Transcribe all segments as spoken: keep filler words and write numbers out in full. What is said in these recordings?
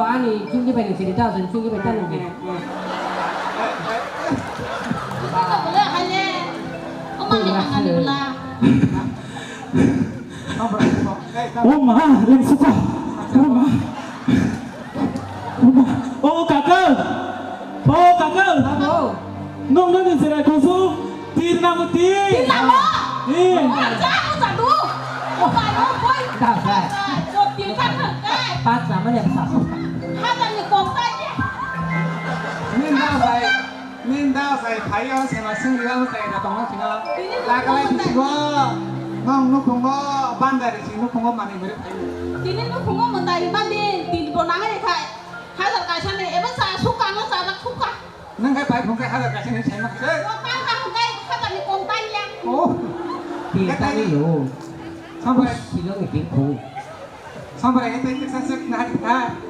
ani chungdi bai nung siri ta, chungdi bai ta nung di. Bole hale. O mangni mangni bula. O ma, ring suka. O ma. O ma. O kaka. O kaka. Abo. Nung nung ni sira kusu. Tir nango tir. Tir nango? Eh. O ja, o ja du. O ba, o boi. Da, da. O tir ka ka. Pat sama ya sa. Hata ni kong ta ya. Min da sai, min da sai phai o sema sing ri o sai da tong sino. Tini la ka lai nukhung bisi go. Nong nukhungo bandari si nukhungo mani beri phai. Tini nukhungo mandari mandi tin bo nangai khai. Hazar kaisa ni ebe sa suka no sa dak suka. Nang khai pai phung khai hazar kaisa ni sai ma khai. Yo ta ta khai hazar ni kong ta ya. Oh. Tin ta ni lo. Sampai. Silo ni tin ko. Sampai ini tadi sasek nari ta.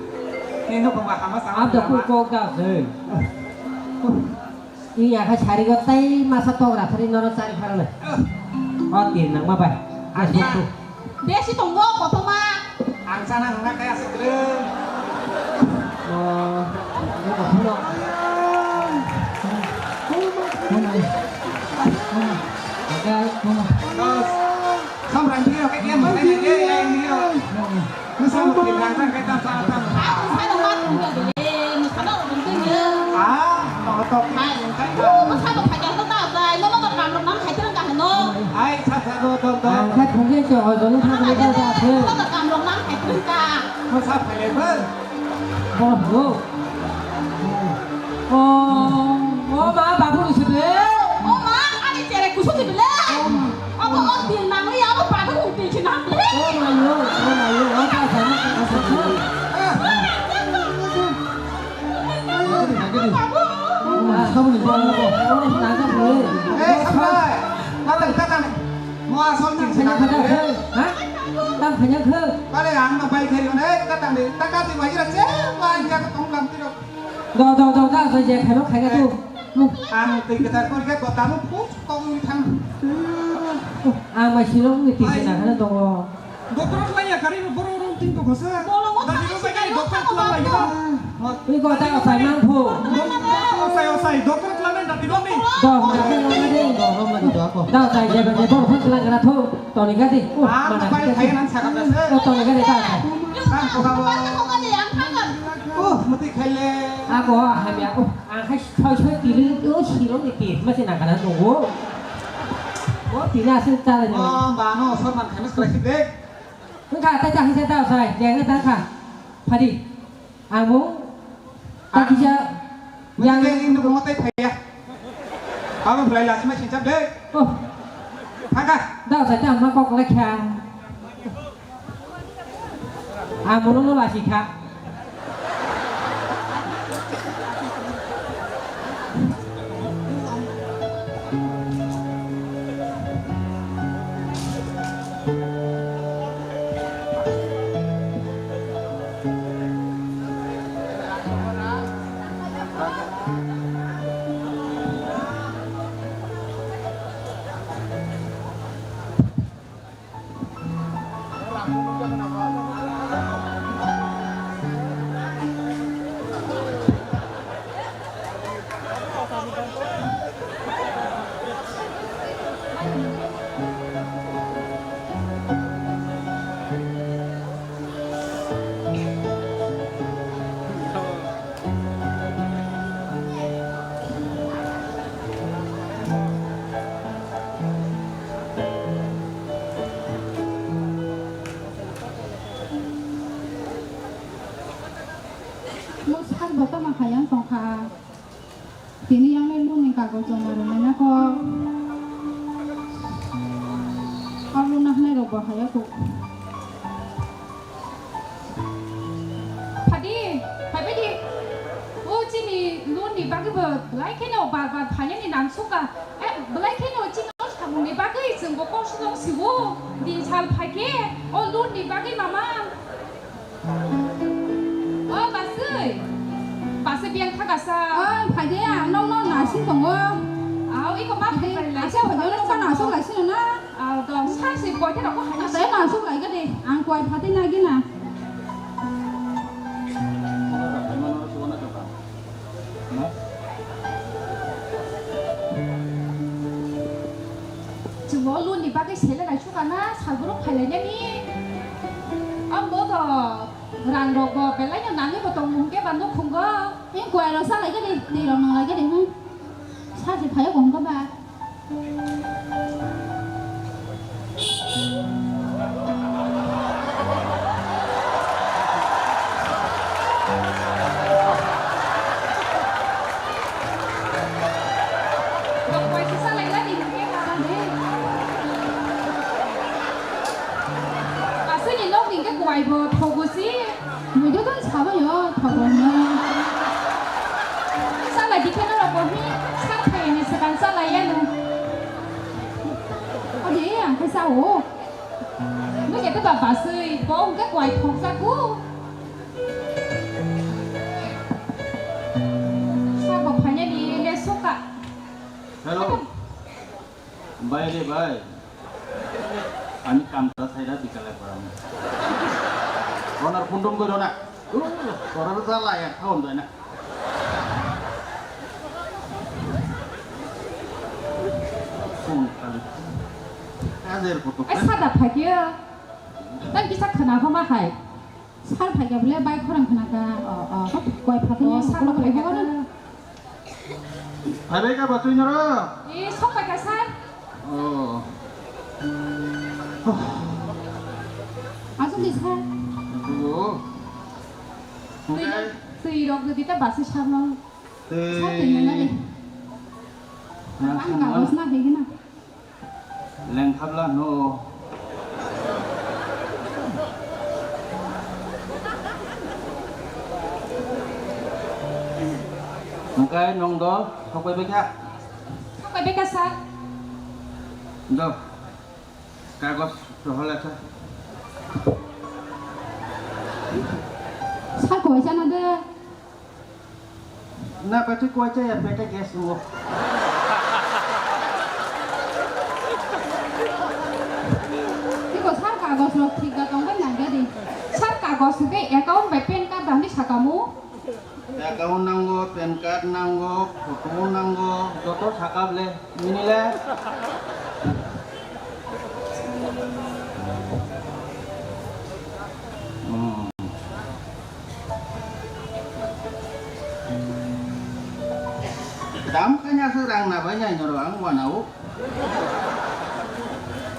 Ini no pemaham sama. Abda ku kok da se. Iya kha sari go tai masa togra thari nono sari pharale. O tin nang ma bai. Asma. Besi tongo kothoma. Ang sana hwnna kaya sekreng. Oh, ini kothoma. Mama. Mama. Mama. Dos. Samrang dia, kayak dia, mana dia, dia yang dia. Mama. Masa mau pindah, kan, kayak tam, tam, tam. Aku sana mati juga deh, sana orang penting ya. Ah, mau top. Hai, oh, masa mau pakai tu tak, saya, no, no, no, kamu nang, hai, terang kah, no. Hai, sa, sa, do, do, do. Ang kha thung khe se ojol wng thang khe ta ta khe. Masa mau pakai tu. Masa pakai tu. Bo, bo. O, o ma, babu ni sebe. O ma, ani chere kusu ni bele. O ma. Abo o din nang ya, abo babu ni din nang bele. O ma yo, o ma yo, o ta sa na, o sa sa. Babu. O ma, babu ni babu. O ma, na sa bele. Eh, sampai. Datang, datang. Mo asol tin sina kha. Ha? Tam khanya khe. Pare ang no bai khe ne, ka tang de, ta ka ti wai ra che, wai ya ka tong lam ti ro. Do, do, do, da, so je khano khaya tu. Ang twi kata ko ke ko ta mo phu ko wi thang. Ang ma silo ni tin sina khana tongo. Doctor lai ya kari boro rong tin ko khosa. Dadi ro bai kari doctor ko lai ya. Ui ko ta sai mang phu. Osai, osai, doctor khlai nai dati dong ni. Do, ma ke lo ma de. Do, ma de do ko. Da sai je ba je bor phun khlai gra tho. Toni ga di. Oh, ah, mana pai ke khai nan sakap da se. Oh, toni ga di ta. Kan ko ga bo. Oh, mati khaile. Ako, hamya ko. Ang khai soi soi tili, oh, siro ni ti. Masi na kana do. Oh, tila se ta le. Oh, ba no, so man khamis khlai si de. Engka, ta ta hisa ta sai. Je ta kha. Phadi. Amo, ah, takisa, yang ini nunggu motai phaya. Abo belai lasi ma sincap deh. Oh. Thangka. Dao sa ta ma kok lekha. Amo no lasi kha. Mo sak bo tamo hayang tongkha. Tini yang le luni kagoj joma rwmani kok. Abo luna hwnai rok bo haya kok. Phadi, phaibaidi. O chini loan ni bagwi bo belai kheno bar bar phainani nangsuka. Eh, belai kheno chini o samung ni bagwi chwng bo kosto dong siwo. Din sal phaikhe o loan ni bagwi mama. O baswi. Baswi biyang thakasa. O phaidi ang nokno nasing tongo. Au, iko ma phai phai lai. Asa phaidi nokno nasuk lai sino na. Au, dong sa si koi thero ko hai. Asa nasuk lai gade. Ang koi phaidi na gina. Sele lai suka na, salborok phai lai nani. Ang bo to rang rok bo belai no nangwi bo tong mung ke ba nukhung go. Ni kwai rok sa lai gani, ni rok nang lai gani, hmm. Sa se phai go hung ka ba. Aswini nok ni khe kuwai bo thogo si. Muido don sabai o thogo no. Salai di khe norok bo hi sa thai ni swkang salai ya no. Odi ang khe sa o. Nung khe ba baswi bo hwnkhe kuwai thokjago. Sabo phainani le soka. Hello. Bai re bai. Ani kam ta sai da bikale param. Ronar phundum goi rona. Korar jala ya khaon doi na. Phone kali. Ajer koto. Ai sada phagyo. Tang kisa khana homa hai. Sar phaikha bole bai khorang khna kha. O, o. Koi phaikha. O, sar phaikha. Phaibai kha ba twi noro? E, sok phaikha sar. O. Asuk di sar. O. Twi, twi rok di ta basi sar no. Sar twi na na di. Ang kagos na hegi na. Lengkhabla no. Hwnkhe nwng do, thokbai bai kha? Thokbai bai kha, sir. Do, kagos rohor lekha. Sir, koi chana de. Na, paithu kuacha ya, pete gas mo. Iko sar kagos rok thik da tongbai nang gadi. Sar kagos ke account bai pan card dani sakamu. Account nango, pan card nango, photo nango, joto sakable. Nini le? Hmm. Dam kanya se rang na bai nai noro ang wana o.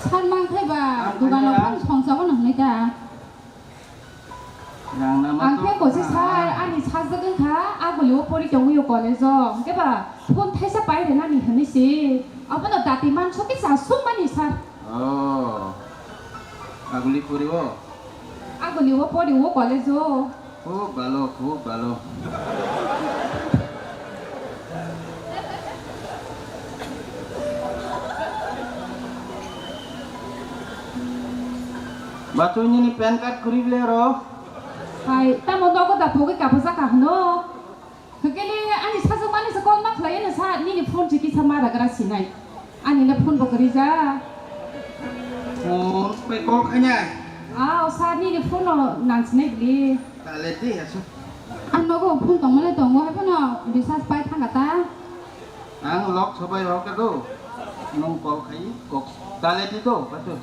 San mang thai ba, dugano phang songsa ko nang nai ta. Ang khe kosi sir, ani sajagwi kha, agulio pori tongwi o college o. Hwnkhe ba, phone thaisa pai rwnani hwnwi si. Abono dati manso kisa sukmani sir. Oh. Aguli pori o? Agulio pori o college o. Khub bhalo, khub bhalo. Bachoi nini pan card kwrwi ble ro? Hai, tamo nogo da pogwi kaphajak ka hwno? Hwnkhe le ani sajwkmani se call ma khlai, ani sa nini phone se kisa ma ragra sinai. Ani le phone bo kwrwi ja. Phone bai call khainai? Ah, o sir nini phone no nang sinai bili. Tale di asu. Ang nogo phone tongmale tongo, hai phano bisas pai thanga ta. Ang lock sobai rok do. Nung call khai kok. Tale di to, batu.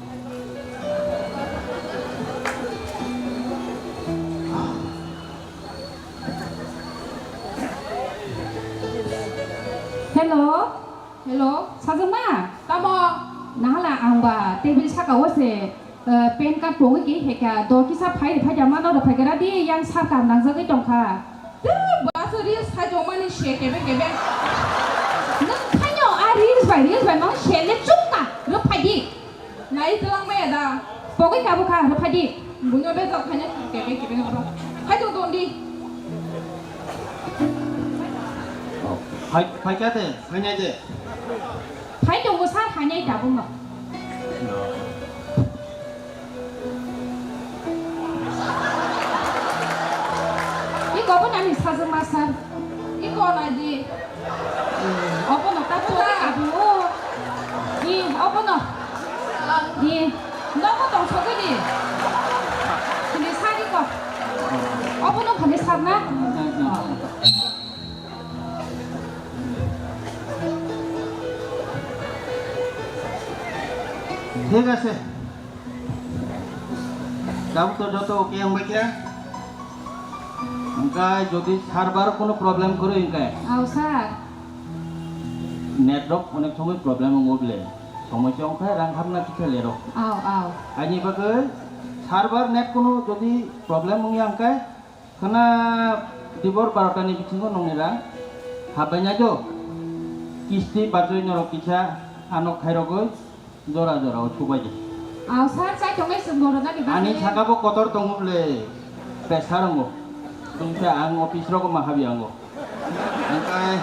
Hello. Hello. Sajwkma? Tamo? Nahala ang ba table saka o se. Eh, pan card pogwi ke heka, do kisa phai phai da mano rw phai gara di, yang sar kam nangjagwi tongkha. Tei bwsa reels khai tongmani se kebe kebe. Nwng khaino a reels bai reels bai mang se le chukka rw phai di. Nai twlang maya da. Pogwi kabo kha rw phai di. Buino bejak khaina kebe kebe ngoro. Khai tong tong di. Phai, phai kha de, phai nai de. Phai tongo sir, phainai tabukno. Iko bo nani sajwkma sir. Iko nai di. Obono ta tongwi kabu o. Di, obono. Di, nogo tong sogwi di. Sini sari ko. Obono phani sarna. Thik ase. Tabuk to joto okay wngbai khe. Hwnkhe jodi server kono problem kwrwi hwnkhe. Aw, sir. Net rok onek somoi problem wngo ble. Somosya wngkha rang hamna kisa lerok. Aw, aw. Ani bagwi server net kono jodi problem wngya hwnkhe, khana dibor barota ni bisingo nongni rang habai nai do. Kisti bachoi norok kisa ano khairogwi jora jora o chubai di. Aw, sir, chai tongnai chwng borok nani bagwi. Ani saka bo kotor tongo ble, pressure wngo. Tungkhe ang office rogo ma habi ango. Hwnkhe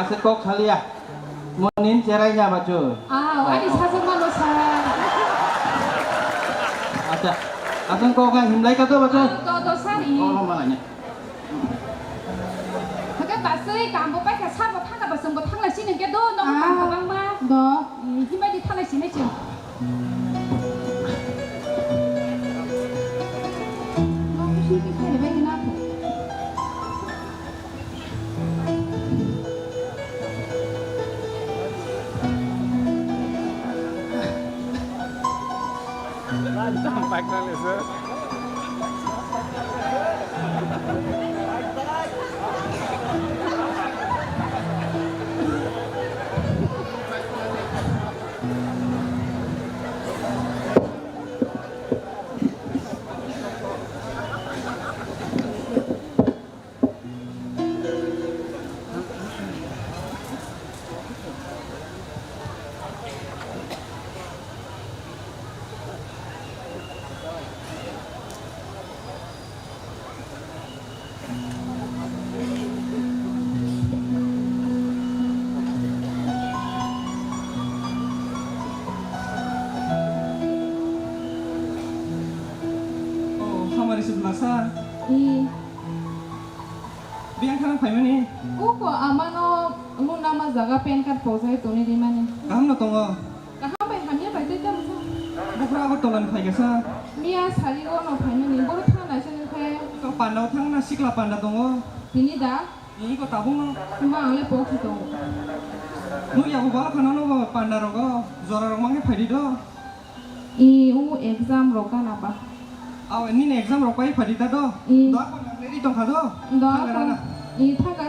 aswk kok saliya. Monin cherai nya bachu. Aw, ani sajwk mano, sir. Acha, aswk kok ang himlai ka to bachu. Aw, to, to, sir, i. Oh, malanya. Hake basui kambo paikha sabo thangna basungbo thanglai sini hwnkhe do nogo Ah, tangkha bangma. Do. Eh, himbai di thanglai sini chwng. Nogo sini khe phai bai gana kho. Oh, hamari se bwlasa. Hmm. Biyang thang phaimani? Koko amano nung nama jaga pan card pojai toni rimani. Kaham no tongo? Kaham bai hamya bai tei tamo sa? Bukra Agartala ni phaikha sa? Miya sari o no phaimani, boro thang naisani khe. To panda o thang na sikla panda tongo? Tini da? Tini ko tabung no? Tuma ang le pok si tongo. Nung yago bala khana no ba panda rogo, jora rok mangke phaidi do? I, o exam rok gana ba. Aw, nini exam rok pai phadi ta do? I. Do ako nang ready tongkha do? Do ako. Thangna rana. I, thaga.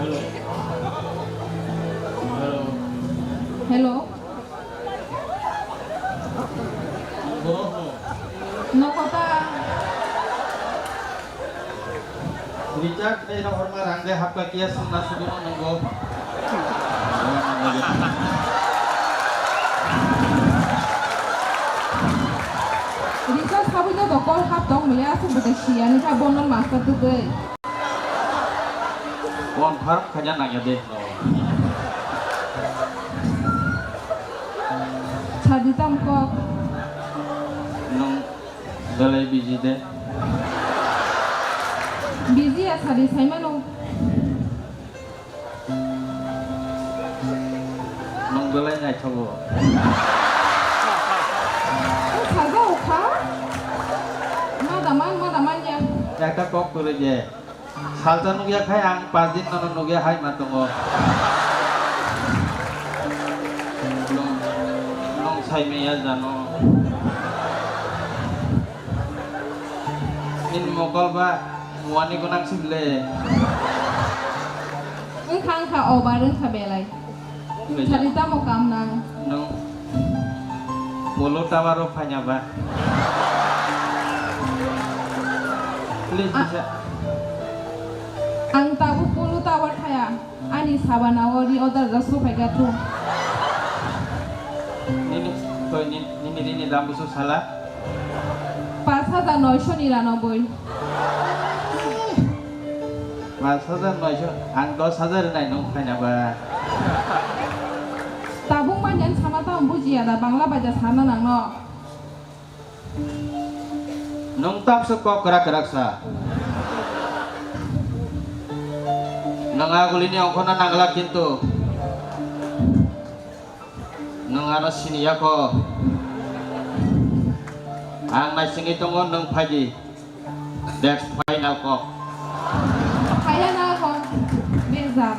Hello. Hello. Nokota. Richard, tei rohorma rang de hapka kiya songna sudu no nongo. Richard sabui no dokol hap tong mile asuk bete siya ni kha bono master tu tei. Confirm khaina nangya de. Sadi tam kok. Nung Belai busy de. Busy ya sari saimano. Nung belai naithogo. Saja ukha. Ma daman, ma daman ya. Ekta kok kwrwi je. Salsa nukya khai ang pas din nono nukya hai ma tongo. Nung, nung sai maya jano. In mokol ba muani gonang sible. Wngkha, wngkha, obar wngkha belai. Belai. Sari tamo kam nang. Nung polo tower o phanya ba. Please, ah, bisa. Ang tabuk polo tower thaya. Ani sabana o ri order da sophai ga thu. Nini, toi ni, nini rini dam busu sala. Pas hajar noisho niranoboi. Pas hajar noisho, ang dos hajar nai nung khaina ba. Tabuk manyan sama tamo bujiya da, Bangla baja sana nangno. Nung tamsuk kok kwrak kwrak sa. Nung agulini ongkhorna nangla kintu. Nung ano siniya ko. Ang naisingwi tongo, nung phaidi. That's final ko. Final ko. Bezar.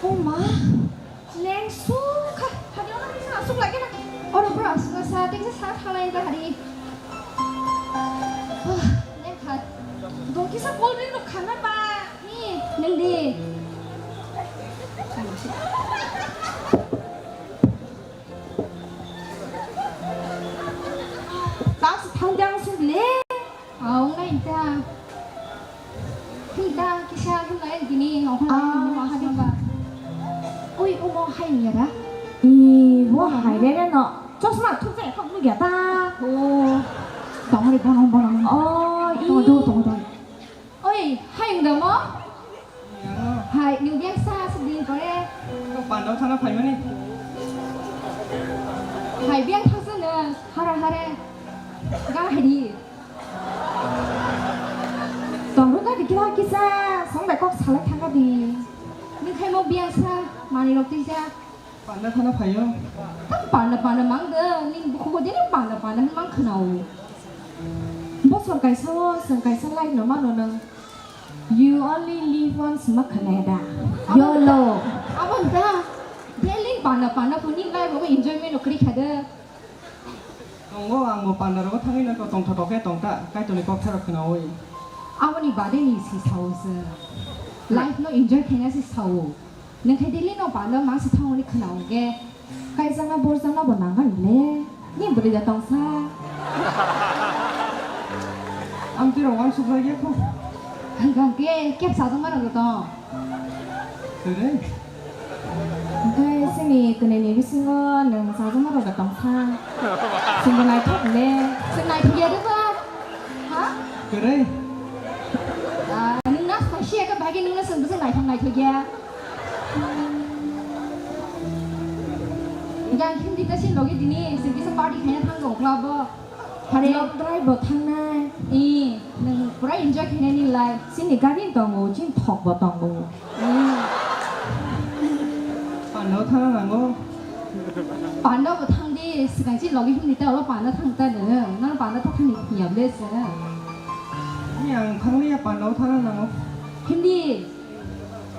Oh ma, leng sukha, hadi ona bisa asuk lagi na. Oro bro, sa tingsa sa thalai ta hadi. Ah, leng khat. Dong kisa kol ring no khana ba. Ni, nang di. Tang si thang jang suk le. Aung na inta. Hinta kisa hinta yang gini, aung na Ah, yang hadi. Ba. Ui, umo hai ni ra. I, bo hai re re no. Chosma thuk jai khok nu ya ta. Oh. Tong re bonong bonong. Oh, i. Tong do, tong do. Oi, hai wngda mo? Hai, nwng biyang sa aswk din pore. Panda thana phaimani. Hai, biyang thangsa nwng, hara hare. Ga hai di. Tong rwkha di kisa kisa, song bai kok salai thangkha di. Nwng khai mo biyang sa, manwi rok twi sa. Panda thana phaio. Tam panda panda mang de, nini bukhugo jeni panda panda hwn mang khwnao. Bosor kaisa o, chwng kaisa life no mano nwng. You only live once ma khwnaya da? Abo YOLO. Abo da, daily panda panda phone ni life o enjoyment no kwrwi kha de. Tongo, ang bo panda rogo thangwi nokho tongthotok khe tongta, Kaitorni kok tharok khwnawi. Aboni bade ni si sao se. Life no enjoy khaina si sao. Nwng khe daily no panda mangsa thangwi khwnao ge. Kaijana borjana bo nangani le. Ni bwrwi da tongsa. Ang twi rok uansuk lai ya kho. Hwnkhe kep sajak mano tong. Kwrwi. Hwnkhe chini kwnwini bisingo nwng sajak mano da tongsa. Chwngbo naithok le. Chwng naithok ya de ba? Ha? Kwrwi. Ah, nwng na saisi ya khe bahai khe nwng na chwng bwswk naithok naithok ya. Yang hindi ta sin logi dini, sing kisa party khaina thang dong club o. Hare. Long drive bo thangnai. I, nwng pura enjoy khaina ni life. Sini gari tongo, chin thok bo tongo. I. Panda o thana nango. Panda bo thang di, swkang chin logi hindi ta, olo panda thang ta nwng. Nang panda ta thang ni phiya ble se. Ni ang thang liya panda o thana nango. Hindi.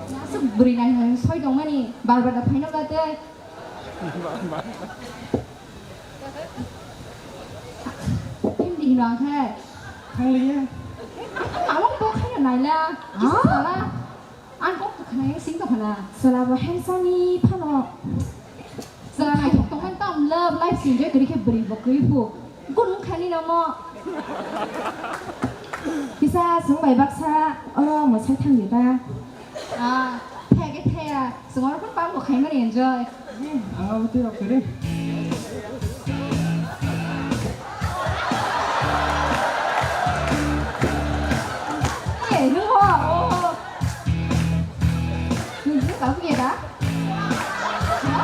Aswk bwrwi nai hai soi tongmani, bar bar da phaino ba tei. Hindi hino ang khe. Thangliya. Ang bo khaino naila. Kisa Ah? Sala. Ang kok to khna yang sing to khna. Sala bo handsome ni phano. Sala naithok tongmani tam love life si enjoy kwrwi khe bwrwi bo kwrwi phu. Gun wngkha nini omo. Kisa chwng bai baksa oro mwsai thang di ta. Ah, thaya khe thaya. Chwng oro phano bang bo khaimani enjoy. Ang abo twi rok kwrwi. Eh, nung ho. Nung jini babu ya da? Ha?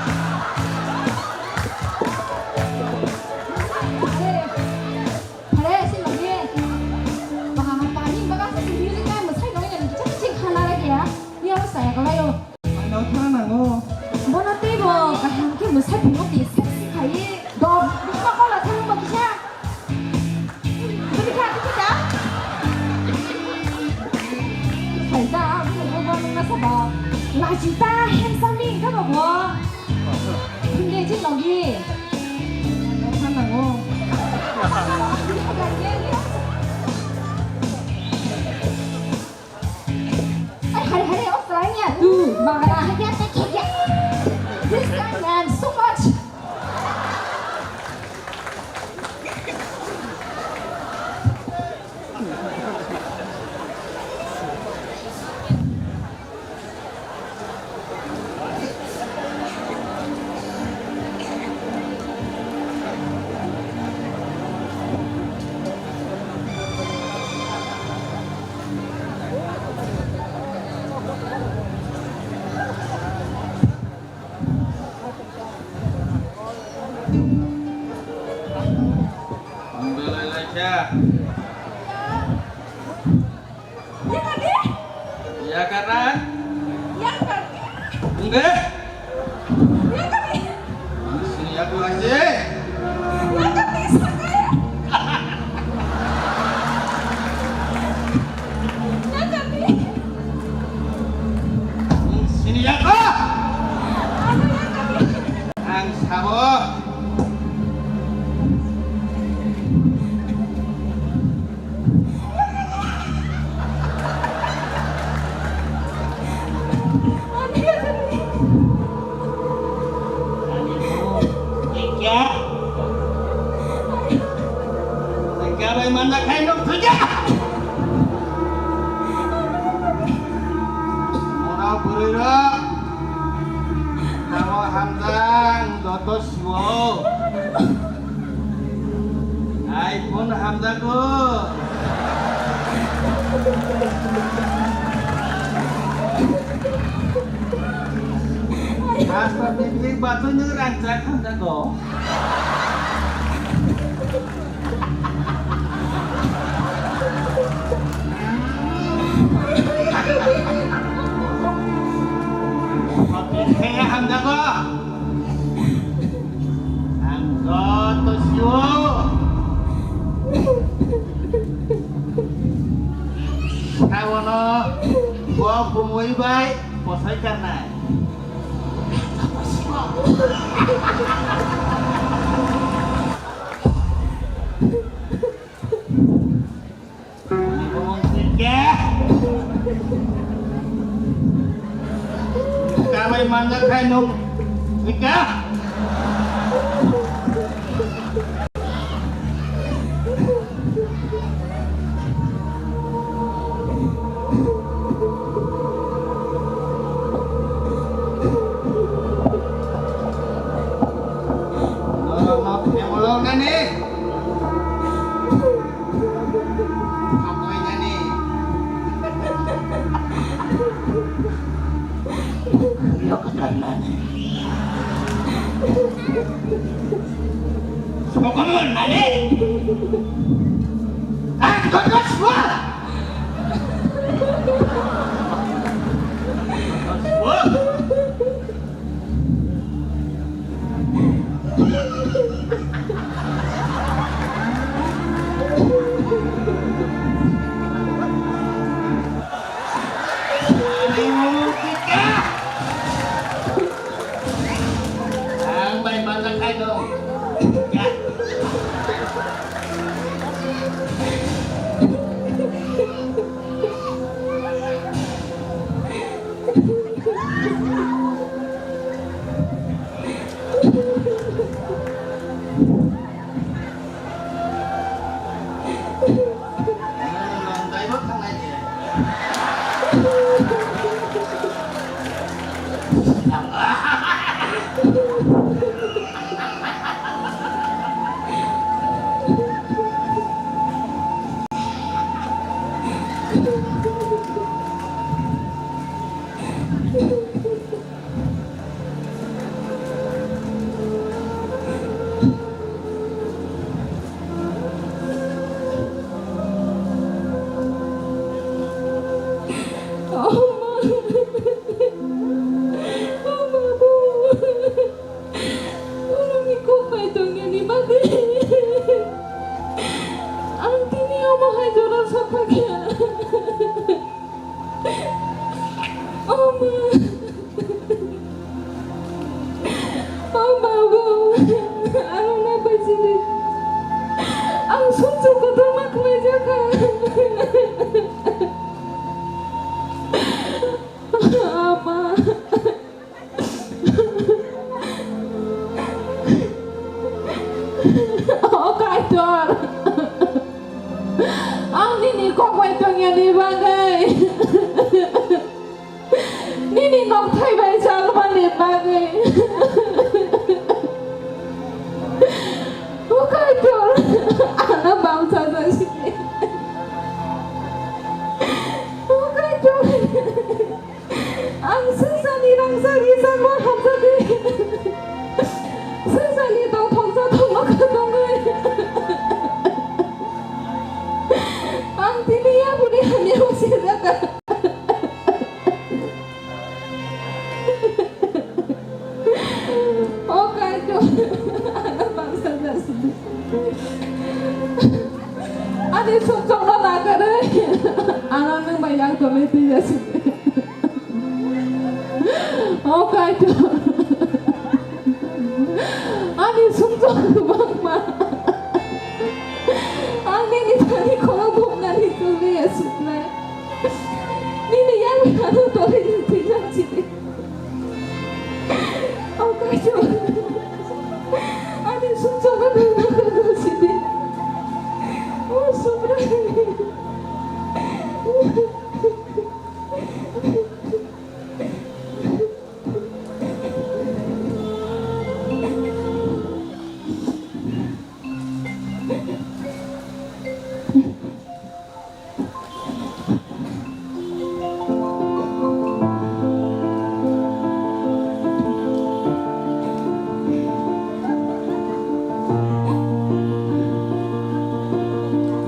Chita handsome ni kama bo. Hindi jin logi. Mana ngo. Ai, hari hari Australia tu mahara. This guy man so much. Belai laikha. Yakani? Yakaran? Yakani? Ungde? Yakani? Sini aku aja. Yakani sakaya? Yakani? Sini aku. Aku yakani. Ang sabo. Ani bo, ekya. Ekya bai manna khai nok thuja. Mona burui rok. Tamo hamjang joto suo. Ai, phone hamjago. Hasta biblik batu nung rangchak hamjago. Kaya hamjago. Ang joto sio. Sabono bo bumui bai bosai karnai. Kabai manjak khai nuk. Ika. Norok no phemolo nani. Sokoinani. Khulio kwtal nani. Sokono nani. Ang kono sua. Sua. Ang bai manjak khai dong. Borokni kok bai tongmani bagwi ang tini omo hai jora sokha kha. O ma. Ani bagwi. Nini nokthai bai chalmani bagwi. O Kaitor, ano bangsa jasini. O Kaitor, ang swngcharni rangchak rijak ma hamjagwi. Swngcharni tongthok jathok no kha tongwi. Ang tini yapuni hamya usi jaga. O Kaitor, ano bangsa jasini. Ani sumsokno nakarwi, ano nwng bai yang tongwi twi jasini. O Kaitor, ani sumsok kwbangma. Ang nini thani khorok bumnani kwrwi asuknai. Nini yang ano tongwi twi jasini. O Kaitor, ani sumsokno nangna kwrwi sidi. O Subrai.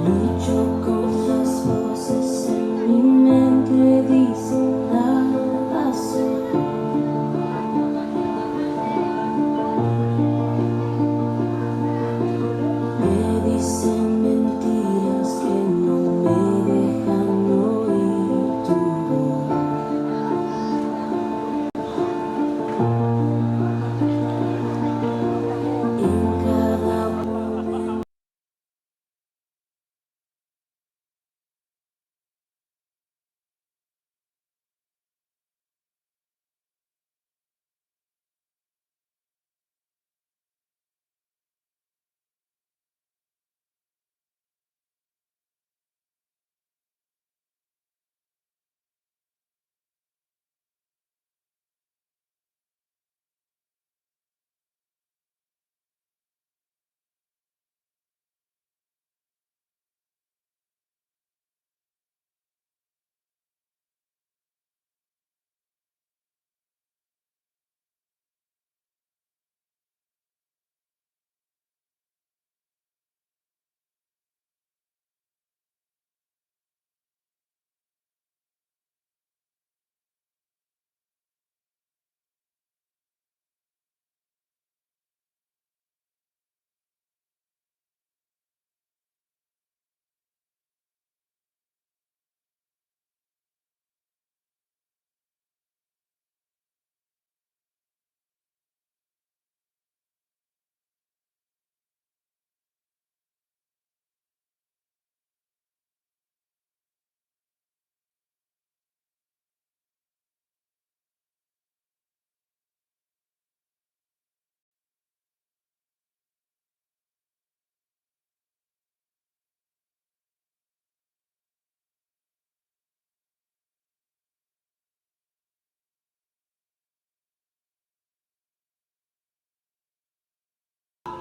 Lucho con las voces en mi mente, dicen nada. Me dicen mentiras que no me dejan oír tu voz. En cada momento.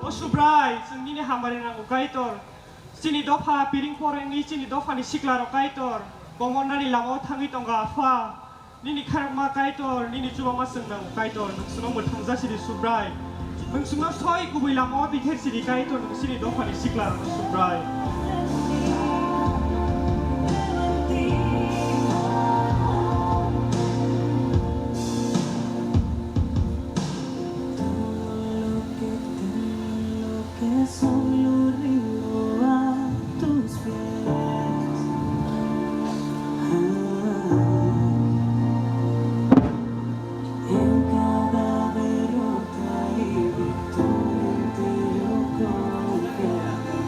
O Subrai, chwng nini hamari nango, Kaitor. Chini dopha piring porengwi chini dophani siklarok, Kaitor, komornani lamao thangwi tongo, Apha. Nini khairokma Kaitor, nini chubama chwng nango Kaitor, nwng chwngno mwthang jasidi Subrai. Nwng chwngno soi kubui lamao bither sidi Kaitor, nwng chini dophani sikla rwno Subrai. Que solo rindo a tus pies. En cada derrota y victoria entero confiaré.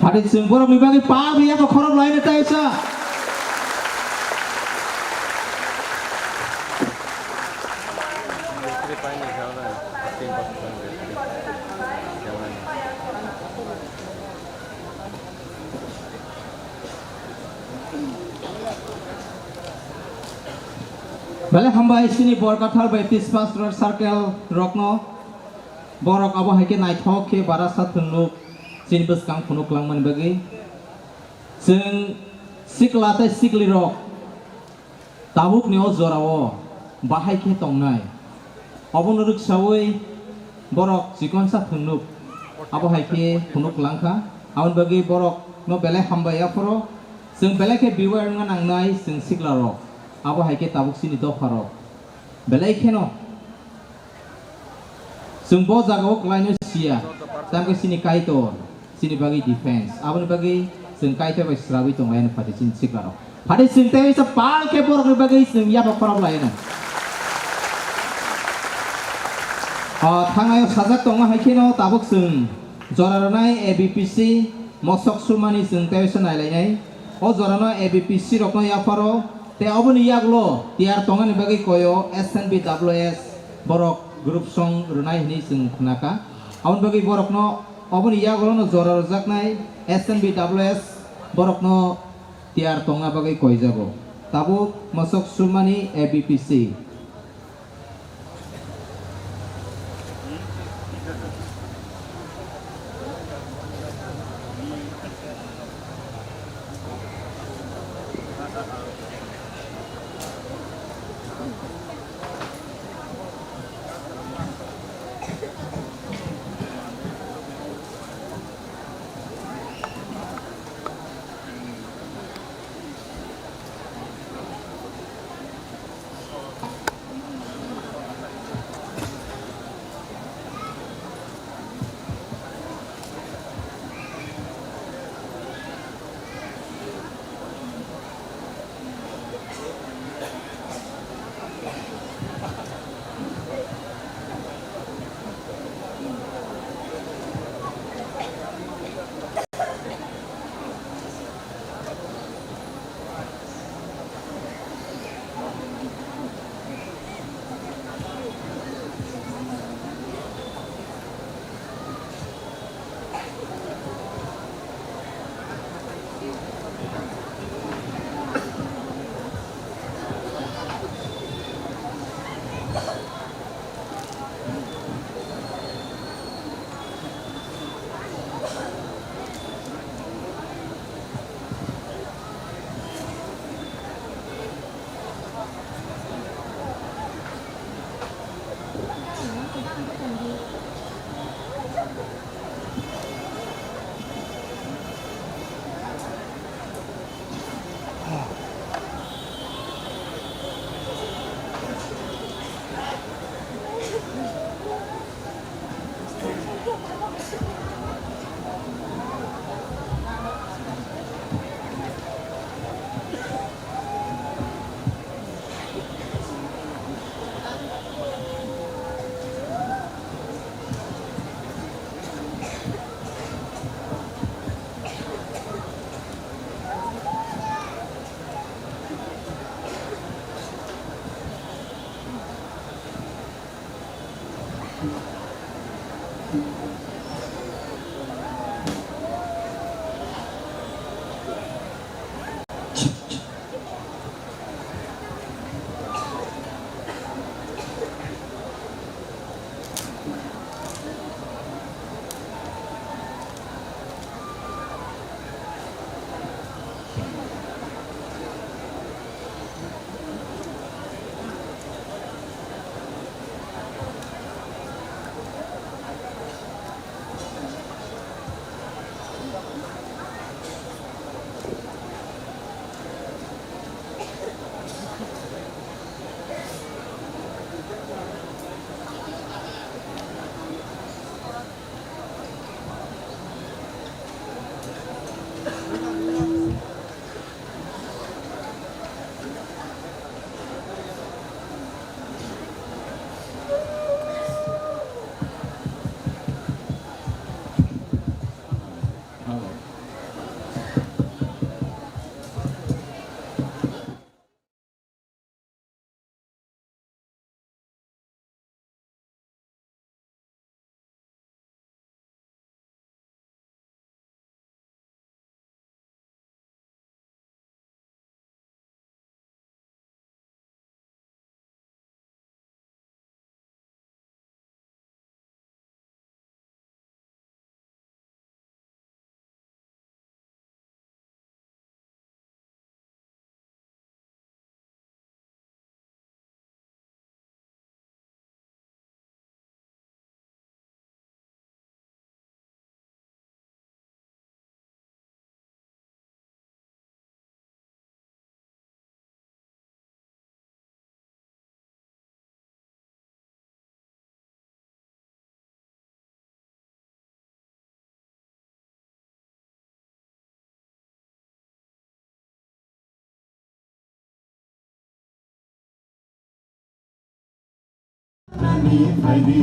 Ate chwng borokni bagwi pal rwya khe khorok laina tei sa. Belai hambai chini Borkathal bai Tispas Road Circle rokno, borok abo hai khe naithok khe barasa thwngluk chini bwskang phunuk langmani bagwi. Chwng sikla tei siklirok tabukni o jorao bahai khe tongnai. Obono rwksaui borok chikonsa thwngnuk abo hai khe phunuk langkha. Aboni bagwi borokno belai hambai aphuru chwng belai khe beware wngna nangnai chwng siklarok abo hai khe tabuk chini dopharok. Belai kheno chwng bo jagao kwlaino siya, tamkhe chini Kaitor, chini bagwi defense. Aboni bagwi chwng Kaitor bai srabwi tonglaino phati chini siklarok. Phati chwng tei waisa pal khe borokni bagwi chwng yapha khorok laino. O thangnaio sajak tongma hai kheno tabuk chwng jora rwnai A B P C mosok sumani chwng tei waisa nailainai. O jorano A B P C rokno yapharo tei oboni yagulo tiyar tongani bagwi koyo S N B W S borok group song rwnai hwnwi chwng khnakha. Aboni bagwi borokno oboni yagulono jora rwjaknai S N B W S borokno tiyar tongna bagwi koijago. Tabuk mosok sumani A B P C. phaidi.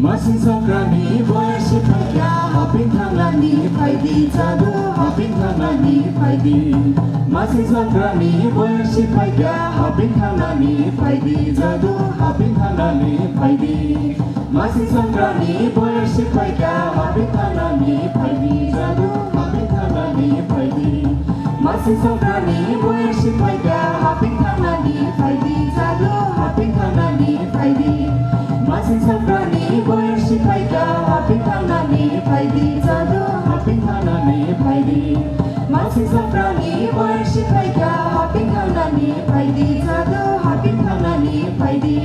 Masing Songkranni boyar si phaikha, haping thangnani phaidi, jadu haping thangnani phaidi. Masing Songkranni boyar si phaikha, haping thangnani phaidi, jadu haping thangnani phaidi. Masing Songkranni boyar si phaikha, haping thangnani phaidi, jadu haping thangnani phaidi. Masing Songkranni boyar si phaikha, haping thangnani phaidi, jadu haping thangnani phaidi. Masing Songkranni boyar si phaikha, haping thangnani phaidi, jadu haping thangnani phaidi. Masing Songkranni boyar si phaikha, haping thangnani phaidi, jadu haping thangnani phaidi.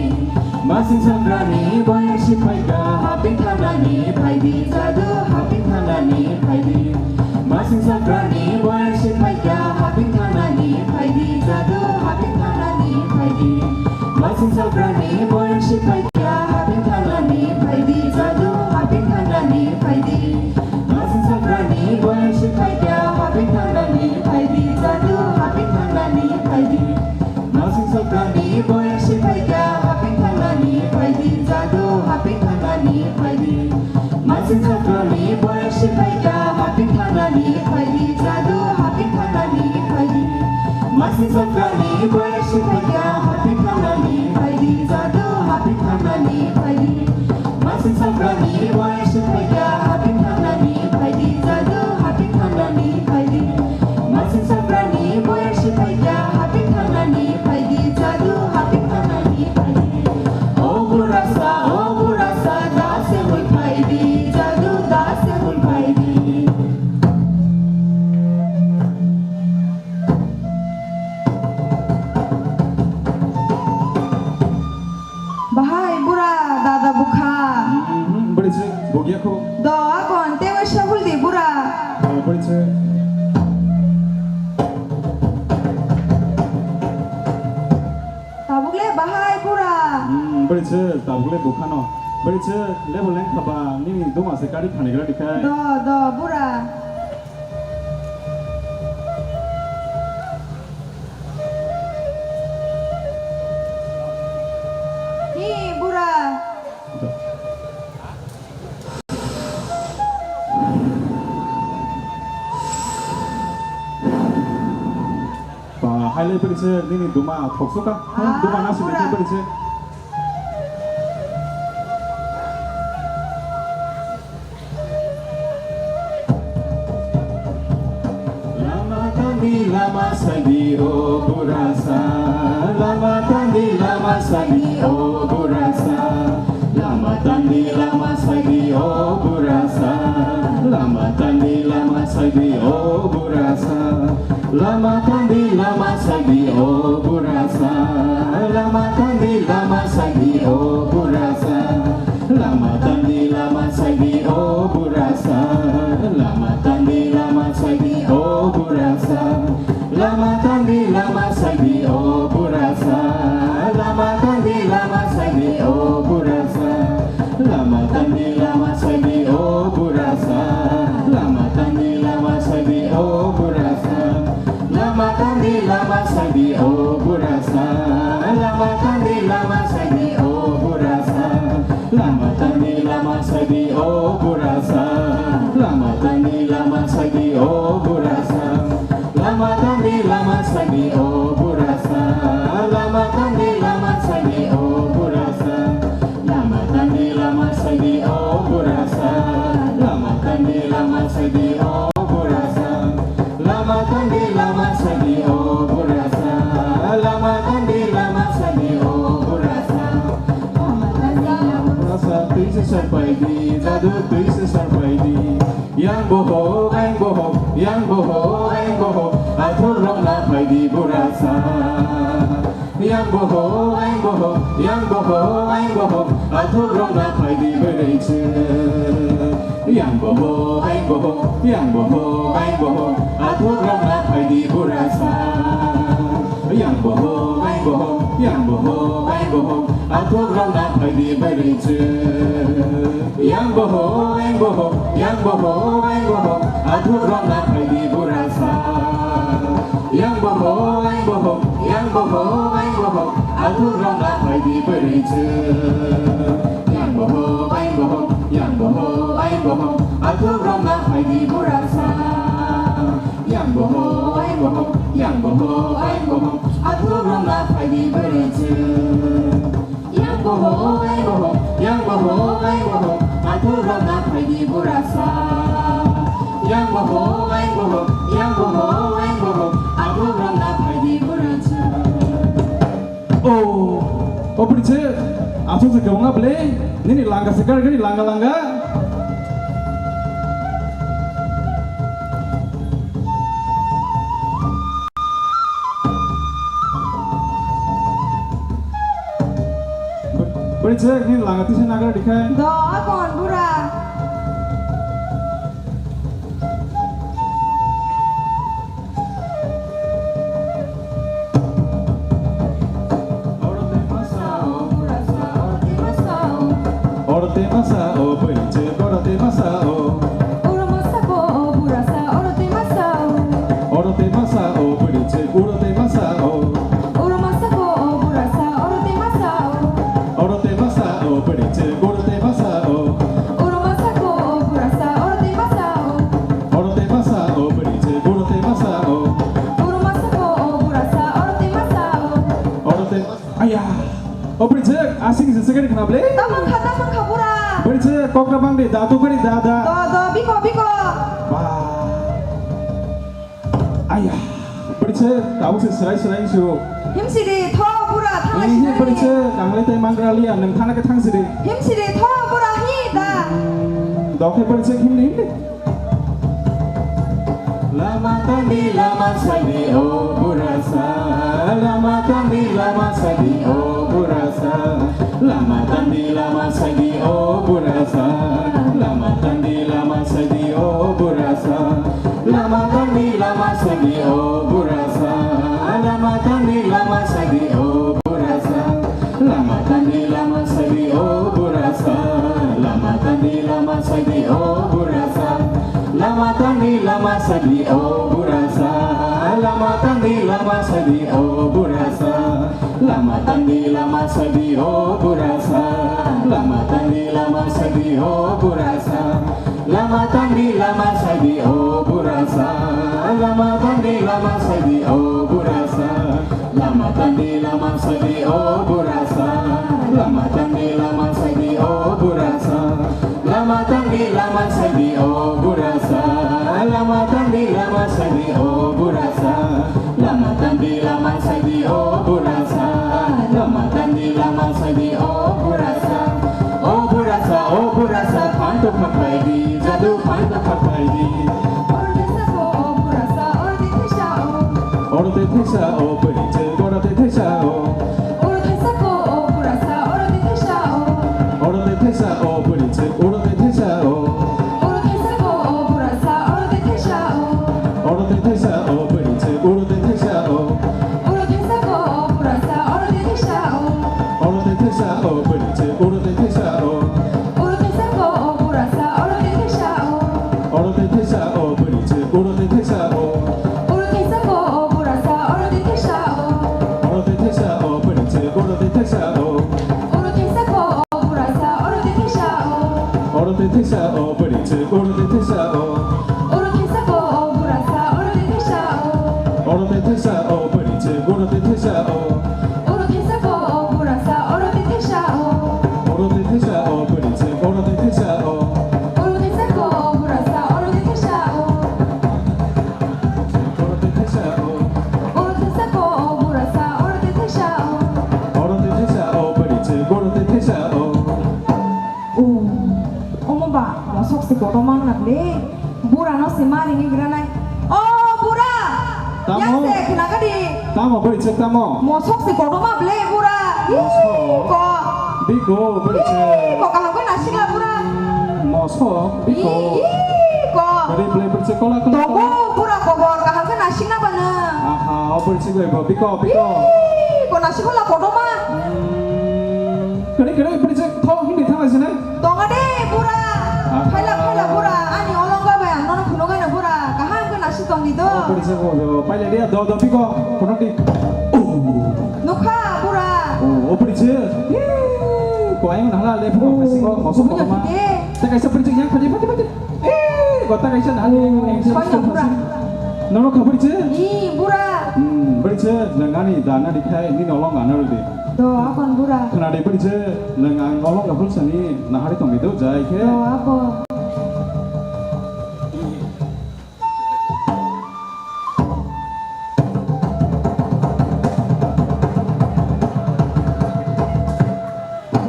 Masing Songkranni boyar si phaikha, haping thangnani phaidi, jadu haping thangnani phaidi. Masing Songkranni boyar si phaikha, haping thangnani phaidi, jadu haping thangnani phaidi. Masing Songkranni boyar si phaikha, haping thangnani phaidi, jadu haping thangnani phaidi. Masing Songkranni boyar si phaikha, haping thangnani phaidi, jadu haping thangnani phaidi. Masing Songkranni boyar si phaikha, haping thangnani phaidi, jadu haping thangnani phaidi. Masing Songkranni boyar si phaikha, haping thangnani phaidi, jadu haping thangnani phaidi. Masing Songkranni boyar si phaikha, haping thangnani phaidi, jadu haping thangnani phaidi. Masing Songkranni boyar si phaikha, haping thangnani phaidi, jadu haping thangnani phaidi. Masing Songkranni boyar si phaikha, haping thangnani phaidi, jadu haping thangnani phaidi. O burasa, o burasa, da se hul phaidi, jadu da se hul phaidi. Bahai bura dada bukha. Hmm, beri se, bogya ko. Do akon te wesa hul di bura. Oh, beri se. Tabuk le bahai bura. Hmm, beri se, tabuk le bukha no. Beri se, le boleng khaba, nini duma se kari khani gra dikhai. Do, do, bura. Hi, bura. Ba, haile beri se, nini duma thoksuka. Ah, duma nasu bura. Beri se. Lama tangdi lama saidi o burasa, lama tangdi lama saidi o burasa, lama tangdi lama saidi o burasa, lama tangdi lama saidi o burasa, lama tangdi lama saidi o burasa, lama tangdi lama saidi o burasa. Lama tangdi lama saidi o burasa, lama tangdi lama saidi o burasa, lama tangdi lama saidi o burasa, lama tangdi lama saidi o burasa, lama tangdi lama saidi o burasa, lama tangdi lama saidi o burasa. Lama tangdi lama saidi o burasa, lama tangdi lama saidi o burasa, lama tangdi lama saidi o burasa, lama tangdi lama saidi o burasa, lama tangdi lama saidi o burasa, lama tangdi lama saidi o burasa, lama tangdi lama saidi o burasa, lama tangdi lama saidi o burasa. Lama tangdi lama saidi o burasa, lama tangdi lama saidi o burasa. Lama tangdi lama burasa, twi se sarpaidi, jadu twi se sarpaidi. Yang boho, aing boho, yang boho, aing boho, athor rok na phaidi burasa. Yang boho, aing boho, yang boho, aing boho, athok rok na phaidi bwrwi se. Yang boho, aing boho, yang boho, aing boho, athok rok na phaidi burasa. Yang boho, aing boho, yang boho, aing boho, athok rok na phaidi bwrwi se. Yang boho, aing boho, yang boho, aing boho, athok rok na phaidi burasa. Yang boho, aing boho, yang boho, aing boho, Athuk rwna phaidi bwrwi chwng. Yang boho, aing boho, yang boho, aing boho. Athuk rwna phaidi burasa. Yang boho, aing boho, yang boho, aing boho. Athuk rwna phaidi bwrwi chwng. Yang boho, aing boho, yang boho, aing boho. Athuk rwna phaidi burasa. Yang boho, aing boho, yang boho, aing boho. Athuk rwna phaidi bwrwi chwng. Oh, oh, bwrwi se, aswk se kwbangma bwle, nini langa se gari gari langa langa. Bwrwi se, nini langa tisa nagra dikhai. Do, akon bura. Oro te masa o, bwrwi se, oro te masa o. Oro te masa o, bwrwi se, oro te masa o. Oro masa ko o, bwrwi se, oro te masa o. Oro te masa o, bwrwi se, oro te masa o. Oro masa ko o, bwrwi se, oro te masa o. Oro te masa o, bwrwi se, oro te masa o. Oro masa ko o, bwrwi se, oro te masa o. Oro te masa o, bwrwi se, oro te masa o. Oro masa ko o, bwrwi se, oro te masa o. Oro te, aya. O bwrwi se, asing se sekali khna bwle. Tamang kha, tamang kha, bura. Bwrwi se, kok na bang de, da tu kari, da, da. Do, do, biko, biko. Ba. Aya, bwrwi se tabuk se swrai swrai se o. Himsidi, tho bura, thang. Ini sidi. Bwrwi se kanglai tai mangra liya, nwng thana khe thang sidi. Himsidi, tho bura, hi da. Hmm, dokhe bwrwi se himdi himdi. Lama tangdi lama saidi o burasa, lama tangdi lama saidi o burasa. Lama tangdi lama saidi o burasa. Lama tangdi lama saidi o burasa. Lama tangdi lama saidi o burasa. Lama tangdi lama saidi o burasa. Lama tangdi lama saidi o burasa. Lama tangdi lama saidi o burasa. Lama tangdi lama saidi o burasa. Lama tangdi lama saidi o burasa. Lama tangdi lama saidi o burasa. Lama tangdi lama saidi o burasa. Lama tangdi lama saidi o burasa. Lama tangdi lama saidi o burasa. Lama tangdi lama saidi o burasa. Lama tangdi lama saidi o burasa. Lama tangdi lama saidi o burasa. Lama tangdi lama saidi o burasa. Lama tangdi lama saidi o burasa. Lama tangdi lama saidi o burasa. O burasa, o burasa, phantok phapaidi, jadu phantok phapaidi. Oro thesa ko o burasa, oro de thesa o. Oro de thesa o, bwrwi se, oro de thesa o. Oro thesa ko o burasa, oro de thesa o. Oro de thesa o, bwrwi se, oro de thesa o. Oro thesa ko o burasa, oro de thesa o. Oro de thesa o, bwrwi se, oro de thesa o. Oro thesa ko o burasa, oro de thesa o. Oro de thesa o, bwrwi se, oro de thesa o. Oro thesa ko o burasa, oro de thesa o. Oro de thesa o, bwrwi se, oro de thesa o. Oro thesa ko o burasa, oro de thesa o. Oro de thesa o, bwrwi se, oro de thesa o. Oro thesa ko o burasa, oro de thesa o. Oro de thesa o, bwrwi se, oro de thesa o. Oro thesa ko o burasa, oro de thesa o. Oro de thesa o, bwrwi se, oro de thesa o. Oro thesa ko o burasa, oro de thesa o. Oro de thesa o, bwrwi se, oro de thesa o. Oro thesa ko o burasa, oro de thesa o. Oro de thesa o. Oro thesa ko o burasa, oro de thesa o. Oro de thesa o, bwrwi se, oro de thesa o. O, omo ba, mosok se kotorma wngna le. Bura no se ma ringwi granai. O bura! Tamo? Yang se khna gadi. Tamo bwrwi chwk tamo? Mosok se kotorma ble bura. Mosok? Ih, ko. Biko bwrwi chwk. Ih, ko kaham khe nasikla bura. Mosok, biko. Ih, ih, ko. Bwrwi ble bwrwi chwk kola kola. Tongo bura kobor kaham khe nasikna bana. Aha, o bwrwi chwk bai bo, biko, biko. Ih, ko nasikla kotorma. Hmm. Kwrwi kwrwi bwrwi chwk tho himdi thangla sinai. Tongo de bura. Ah. Phaila phaila bura. Ani olongo bai ang nono phunukgano bura. Kaham khe nasi tongdi do. Oh, bwrwi se bo, bo, paila dia, do, do, biko, phunukdi. Oh. Nukha bura. Koyang nahla le phung phasingo mosok kotorma. Tei kaisa bwrwi yang phadi phadi phadi. Gota kaisa nahli yang. Nono khabri che? Bura. Hmm, bwrwi che, nang ani dana dikhai, ni nolong ano rwdi. Do, akon bura. Khna de bwrwi che, nang ang nolong kaphul sani nahari tongdi do, jai khe. Do, akon.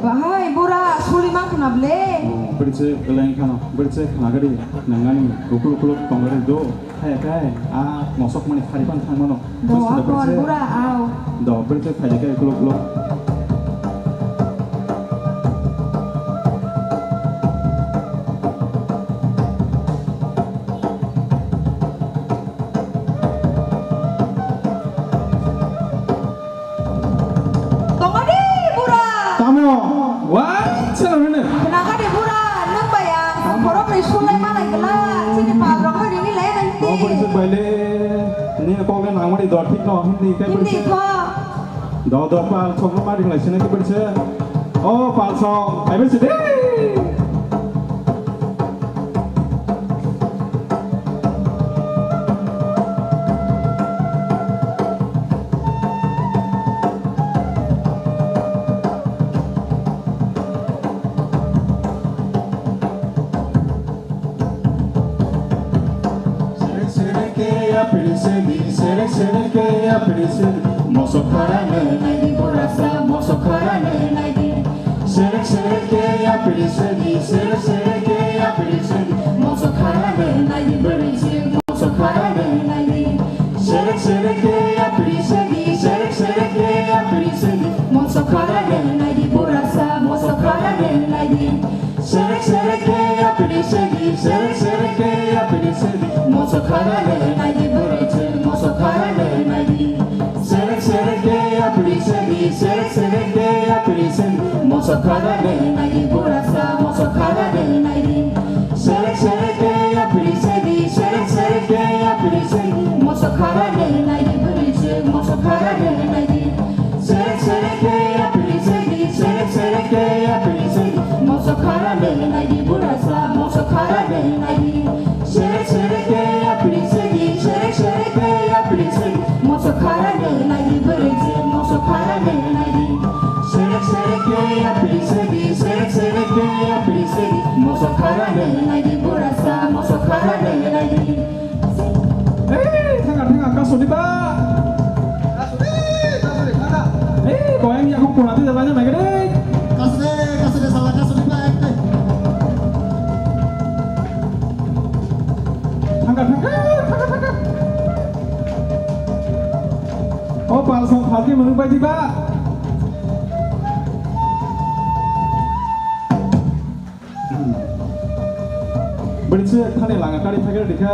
Bahai bura suli ma khna ble. Bwrwi che eleng khano, bwrwi che khna gari nangani ukuluk ukuluk tong gari do. Hai kai a mosok mani phari pan thang mano. Do akon bura ao. Do bwrwi che phai de kai ukuluk ukuluk. Tongani bura. Tamo? Wai, chalo hene. Nagani bura, nang baya. Borok ni sulai malai gela. Chini pal rok ni ni lai nang ti. Obo ni bai le. Ni ko le nang mari dor thik no, hindi kai. Hindi ko. Do do pal sok no mari lai sene ke bai se. O pal sok, ai bai se de. Sere sere ke ya piri sedi, sere sere ke ya piri sedi. Moso khara ne nai di borasa, moso khara ne nai di. Serek serek ke ya piri sedi, serek serek ke ya piri sedi, moso khara ne nai di bwrwi se, moso khara ne nai di. Serek serek ke ya piri sedi, serek serek ke ya piri sedi, moso khara ne nai di bura sa, moso khara ne nai di. Serek serek ke ya piri sedi, serek serek ke ya piri sedi, moso khara ne nai di bwrwi se, moso khara ne nai di. Serek serek ke ya piri sedi, serek serek ke ya piri sedi, moso khara ne nai di bura sa, moso khara ne nai di. Serek serek ke ya piri sedi, serek serek ke ya piri sedi, moso khara ne nai di bwrwi se, moso khara ne nai di. Serek serek ke ya piri sedi, serek serek ke ya piri sedi, moso khara ne nai di bura sa, moso khara ne nai di. Serek serek ke ya piri sedi, serek serek ke ya piri sedi, moso khara ne nai di bwrwi se, moso khara ne nai di. Serek serek ke ya piri sedi, serek serek ke ya piri sedi, moso khara ne nai di bura sa, moso khara ne nai di. Ei, thanga, thanga, kasuni ba. Kasuni, kasuni, thanga. Ei, koyang yakung pura ti dalanya nai gede. Kasuni, kasuni, sala kasuni ba, ekte. Thanga, thanga, thanga, thanga. O, palsong phalki mwnwi bai di ba. Bwrwi se thani langa kari phaikhai rwdi khe.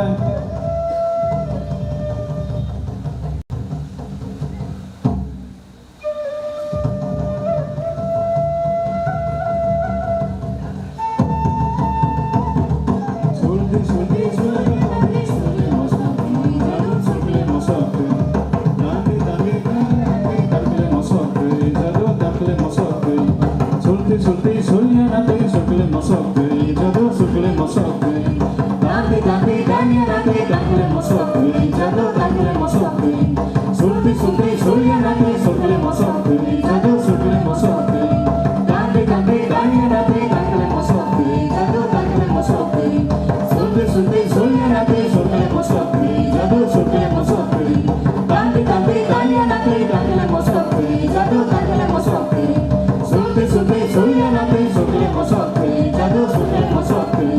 Sulti sulti sulya na twi sukle mosok twi, jadu sukle mosok twi. Tangti tangti tanya na twi tangkle mosok twi, jadu tangkle mosok twi. Sulti sulti sulya na twi sukle mosok twi, jadu sukle mosok twi. Tangti tangti tanya na twi tangkle mosok twi, jadu tangkle mosok twi. Sulti sulti sulya na twi sukle mosok twi, jadu sukle mosok twi. Tangti tangti tanya na twi tangkle mosok twi, jadu tangkle mosok twi. Sulti sulti sulya na twi sukle mosok twi, jadu sukle mosok twi.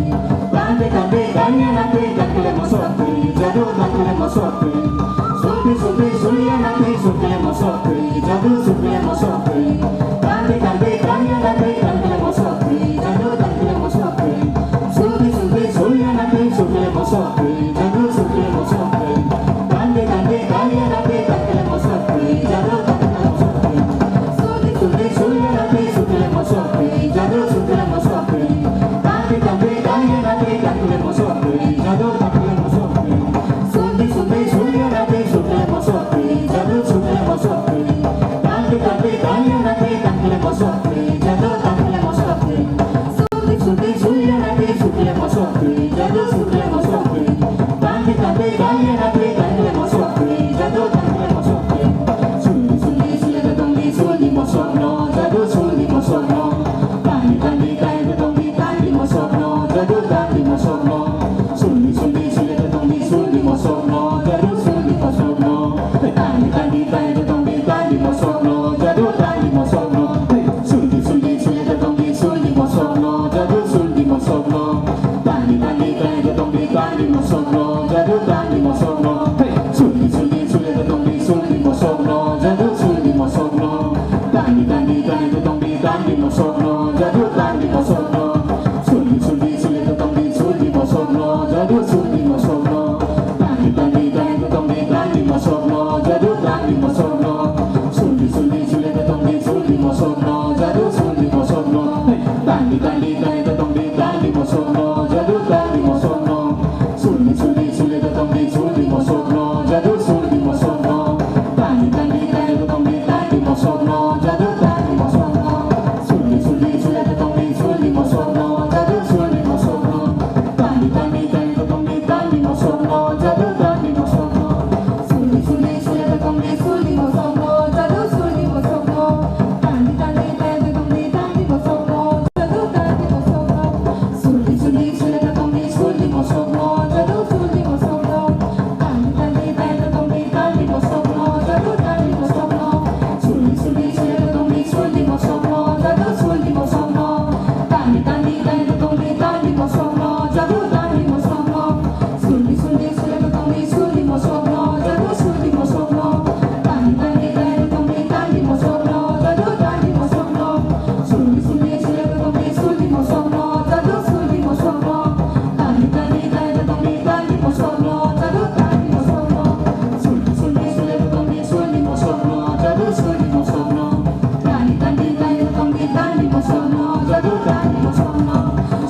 Tangti tangti tanya na twi tangkle mosok twi, jadu tangkle mosok twi. Sulti sulti sulya na twi sukle mosok twi, jadu sukle mosok twi. Tangti tangti tanya na twi tangkle mosok twi, jadu tangkle mosok twi. Sulti sulti sulya na twi sukle mosok twi, jadu sukle mosok twi. Tangti tangti tanya na twi tangkle mosok twi, jadu tangkle mosok twi. Sulti sulti sulya na twi sukle mosok twi, jadu sukle mosok twi. Tangti tangti tanya na twi tangkle mosok twi, jadu tangkle mosok twi. Sulti sulti sulya na twi sukle mosok twi, jadu sukle mosok twi. Tangti tangti tanya na twi tangkle Tangdi mosokno, jadu tangdi mosokno. Hey! Suldi, suldi, sule da tongdi, suldi mosokno, jadu suldi mosokno. Tangdi, tangdi, tangdi da tongdi, tangdi mosokno, jadu tangdi mosokno. Suldi, suldi, sule da tongdi, suldi mosokno, jadu suldi mosokno. Tangdi, tangdi, tangdi da tongdi, tangdi mosokno, jadu tangdi mosokno. Suldi, suldi, sule da tongdi, suldi mosokno, jadu suldi mosokno. Hey! Tangdi, tangdi, tangdi da tongdi, tangdi mosokno, jadu tangdi mosokno. Suldi, suldi, sule da tongdi, suldi mosokno, jadu suldi mosokno. Tangdi, tangdi, tangdi da tongdi, tangdi mosokno, jadu tangdi mosokno. Suldi, suldi, sule da tongdi, suldi mosokno, jadu suldi mosokno. Tangdi, tangdi, tangdi da tongdi, tangdi mosokno, jadu tangdi mosokno. Suldi, suldi, sule da tongdi, suldi mosokno, jadu suldi mosokno. Tangdi, tangdi, tangdi da tongdi, tangdi mosokno, jadu tangdi mosokno. Suldi, suldi, sule da tongdi, suldi mosokno, jadu suldi mosokno. Tangdi, tangdi, tangdi da tongdi, tangdi mosokno, jadu tangdi mosokno. Suldi, suldi, sule da tongdi, suldi mosokno, jadu suldi mosokno. Tangdi, tangdi, tangdi da tongdi, tangdi mosokno, jadu tangdi mosokno. Suldi, suldi, sule da tongdi, suldi mosokno, jadu suldi mosokno. Tangdi, tangdi, tangdi da tongdi, tangdi mosokno, jadu tangdi mosokno. Suldi, suldi, sule da tongdi, suldi mosokno, jadu suldi mosokno. Tangdi, tangdi, tangdi da tongdi, tangdi mosokno, jadu tangdi mosokno. Suldi, suldi, sule da tongdi, suldi mosokno, jadu suldi mosokno. Tangdi, tangdi, tangdi da tongdi, tangdi mosokno, jadu tangdi mosokno.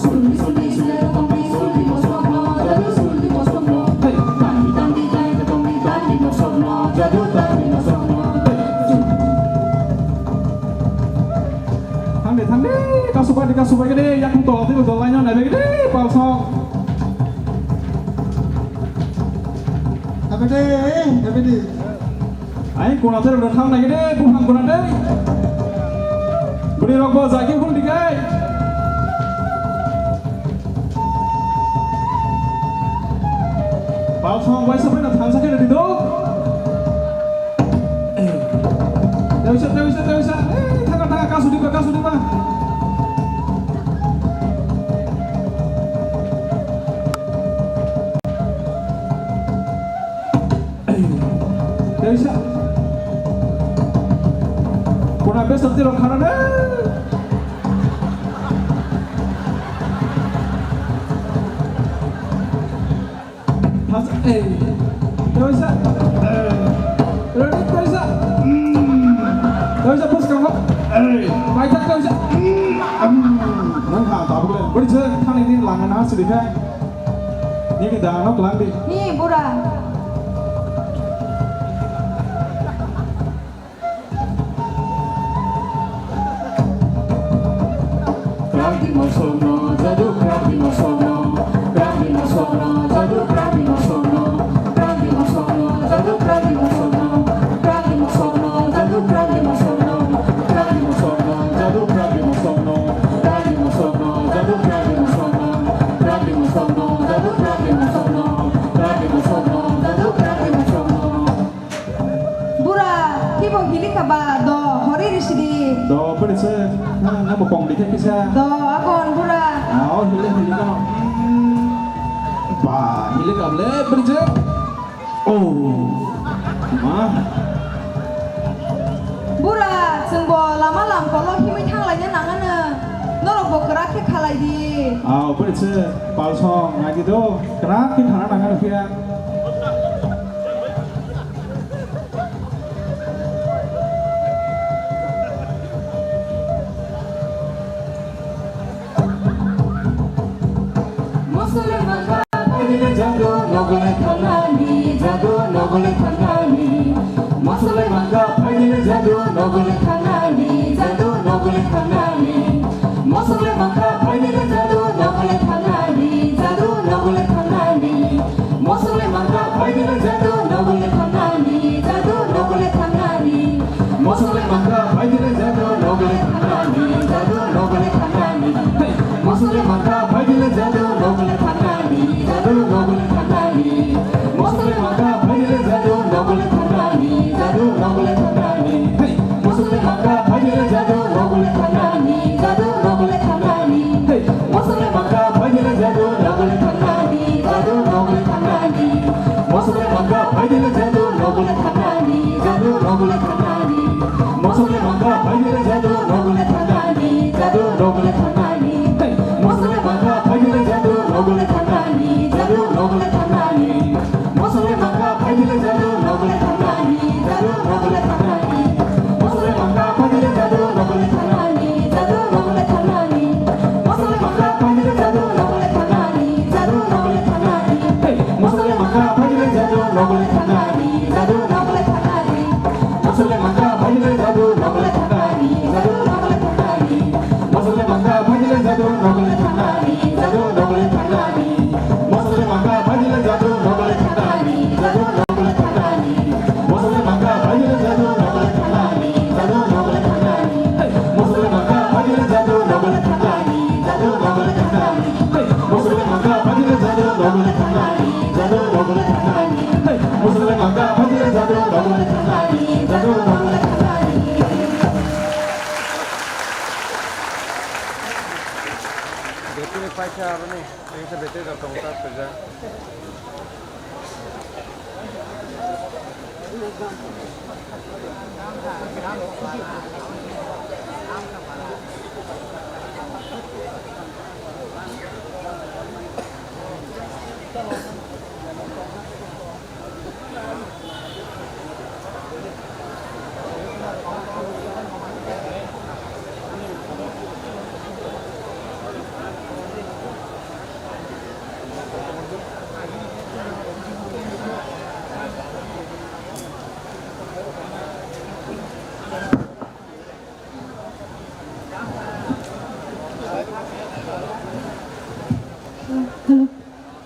Suldi, suldi, sule da tongdi, suldi mosokno, jadu suldi mosokno. Hey! Tangdi, tangdi, tangdi da tongdi, tangdi mosokno, jadu tangdi mosokno. Hey! Thangdi, thangdi, kasu bai di, kasu bai di, yakung tola di, tola ino nai di, palsong. Happy day, happy day. Ai, kuna tei rok thang nai de, buphang kuna de. Bwrwi rok bo jai khe phun dikai. Palsong waisa phai na thansa khe ready do. Tewisa, tewisa, tewisa. Ei, thanga, thanga, kasu diba, kasu diba. Teisa. Kuna besa tiro khana na. Has, eh. Teisa. Eh. Ready, teisa. Hmm. Teisa, bus kama. Eh. Mai tak teisa. Hmm. Hmm. Nang ha, tabuk le. Beri je, thani ni langan ha, sedih ha. Nini da ano kelang di. Ni bura. Krang di mosokno, jadu krang di mosokno, krang di mosokno, jadu krang di mosokno, krang di mosokno, jadu krang di mosokno, krang di mosokno, jadu krang di mosokno, krang di mosokno, jadu krang di mosokno, krang di mosokno, jadu krang di mosokno, krang di mosokno, jadu krang di mosokno, krang di mosokno, jadu krang di mosokno. Bura, kibo hilika ba do, hori risidi. Do, pwrwi se, na, na bo kong dikhe kisa. Do, akon bura. Ah, oh, hili, hili kano. Ba, hili kable, pwrwi se. Oh, ma. Bura, chwng bo lama lam kolo himwi thanglaina nangano. Norok bo kwrak khe khalai di. Ah, pwrwi se, palsong, nai di do. Kwrak khe thangna nangano phiya. Mosole mangkha phaidile jadu nogole thangnani, jadu nogole thangnani. Mosole mangkha phaidile jadu nogole thangnani, jadu nogole thangnani. Mosole mangkha phaidile jadu nogole thangnani, jadu nogole thangnani. Mosole mangkha phaidile jadu nogole thangnani, jadu nogole thangnani. Mosole mangkha phaidile jadu nogole thangnani, jadu nogole thangnani. Hey! Mosole mangkha phaidile jadu nogole thangnani, jadu nogole thangnani. Mosole mangkha phaidile jadu Mosole mangkha phaidile jadu nogole thangnani, jadu nogole thangnani. Hey, mosole mangkha phaidile jadu nogole thangnani, jadu nogole thangnani. Mosole mangkha phaidile jadu nogole thangnani, jadu nogole thangnani. Mosole mangkha phaidile jadu nogole thangnani, jadu nogole thangnani. Mosole mangkha phaidile jadu nogole thangnani, jadu nogole thangnani. Hey, mosole mangkha phaidile jadu nogole thangnani, jadu nogole thangnani. Mosole mangkha phaidile jadu nogole thangnani, jadu nogole thangnani. Mosole mangkha phaidile jadu nogole thangnani, jadu nogole thangnani. Mosole mangkha phaidile jadu nogole thangnani, jadu nogole thangnani. Mosole mangkha phaidile jadu nogole thangnani, jadu nogole thangnani. Mosole mangkha phaidile jadu nogole thangnani, jadu nogole thangnani. Mosole mangkha phaidile jadu nogole thangnani, jadu nogole thangnani. Mosole mangkha phaidile jadu nogole thangnani, jadu nogole thangnani. Betiri paisa aroni, paisa betiri rok tong ta puja.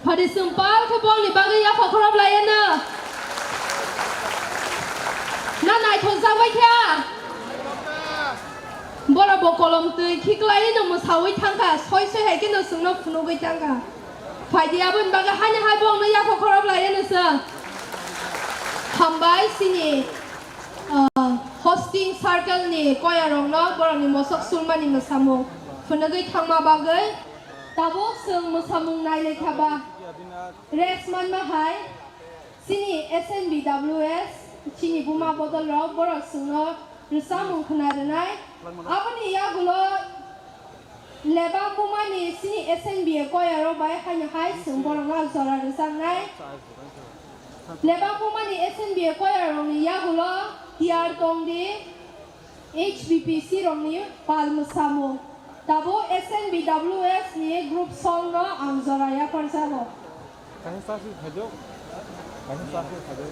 Phadi swng pal khe bongni bagwi yapha khorop laiya na. Na naithok jak bai kha. Borok bo kolom twi khiklai no mwsawi thangkha, soi soi hai khe no chwngno phunugwi thangkha. Phaidi aboni bagwi haino hai bongno yapha khorop laiya no chwng. Hambai chini, ah, hosting circle ni koya rokno borokni mosok sulmani mwsamung phunugwi thangma bagwi. Tabuk chwng mwsamung nailaikha ba rest manma hai chini S N B W S chini buma bodol rok borok chwngno rwchapmung khwna rwnai. Aboni yagulo lebang bumani chini S N B A koya rok bai haino hai chwng borokno jora rwchapnai. Lebang bumani S N B A koya rokni yagulo tiyar tongdi. H B P C rokni pal mwsamung. Tabuk S N B W S ni group song no ang jora yapharjago. Kaisa chasi khaijak. Kaisa chasi khaijak.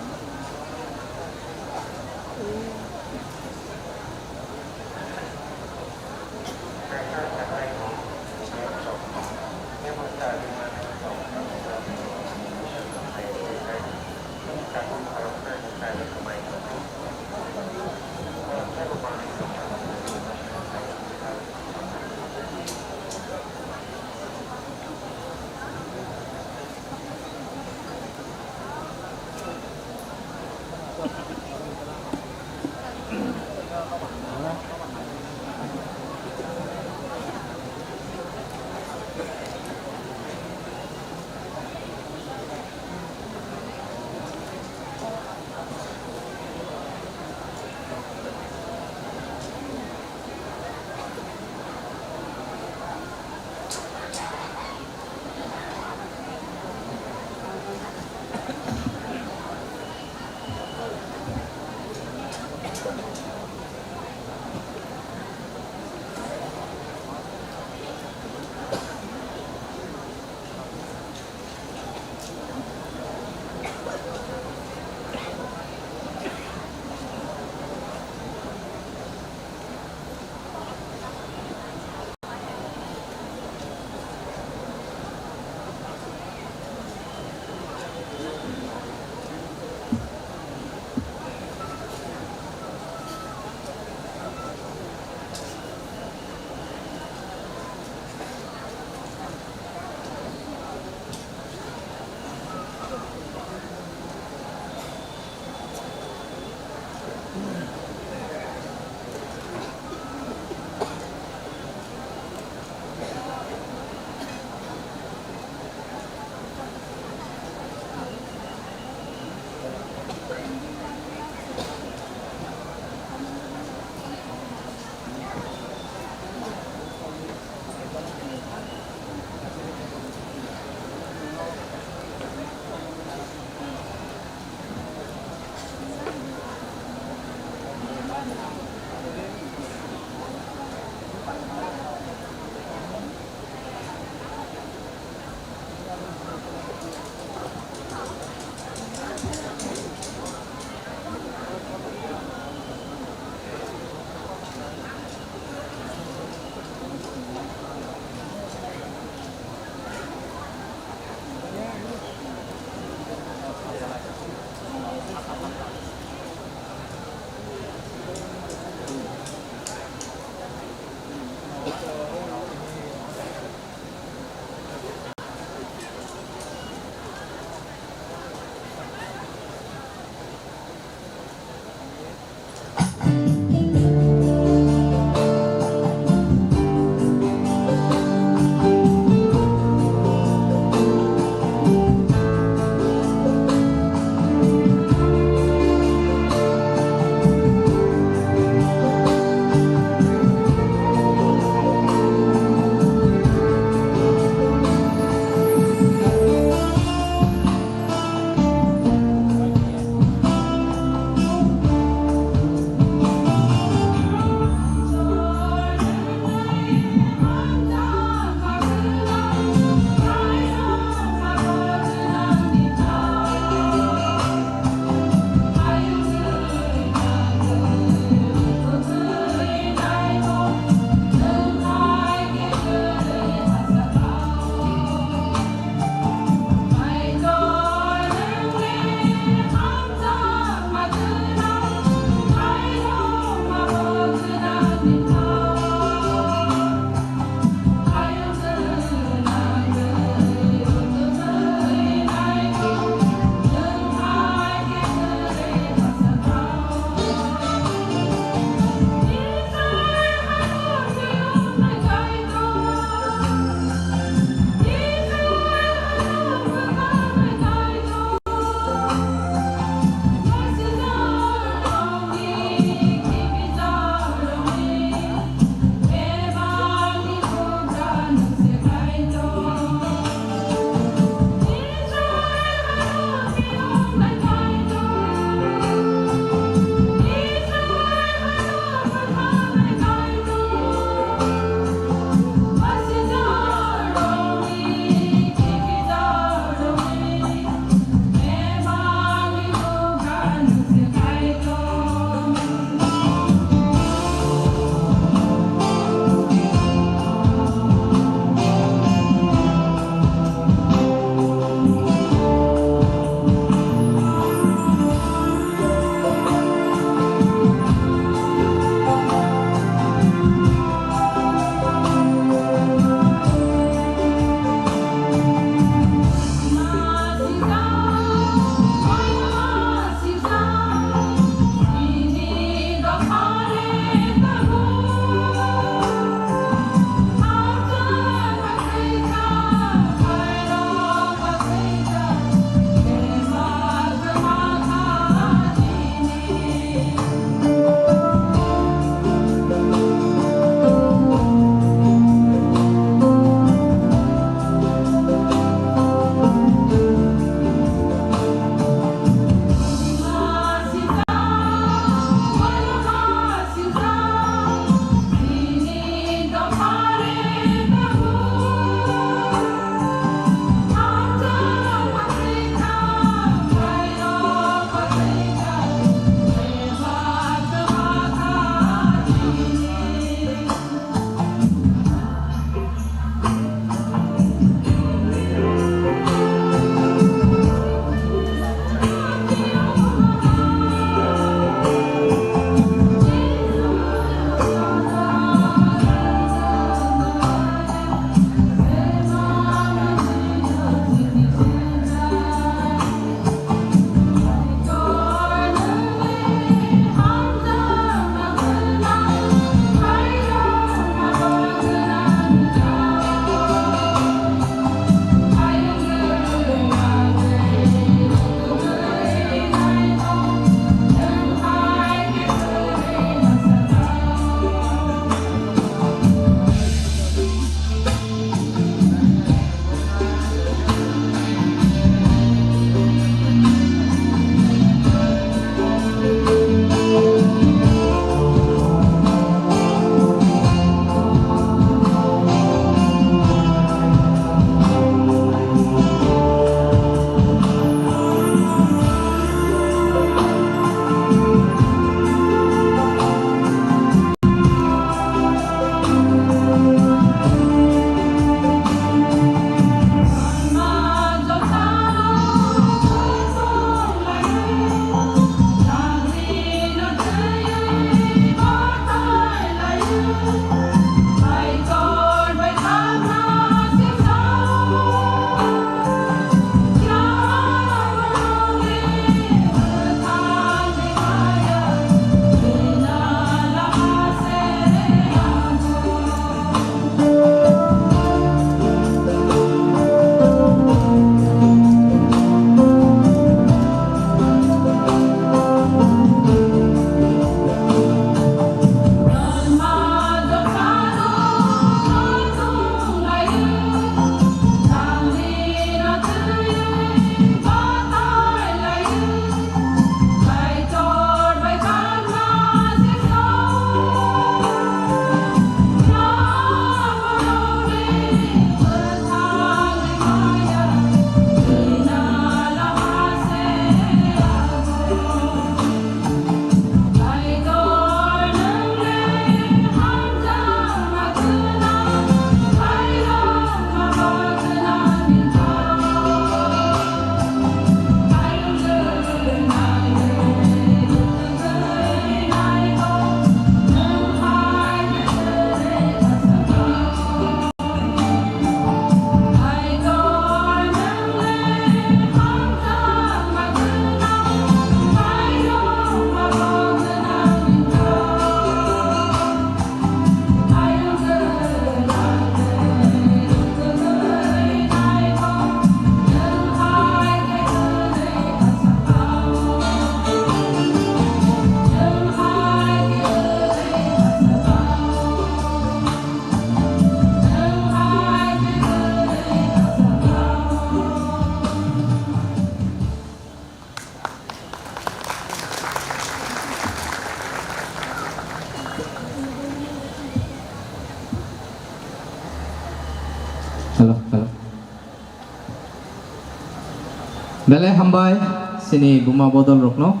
Belai hambai chini buma bodol rokno.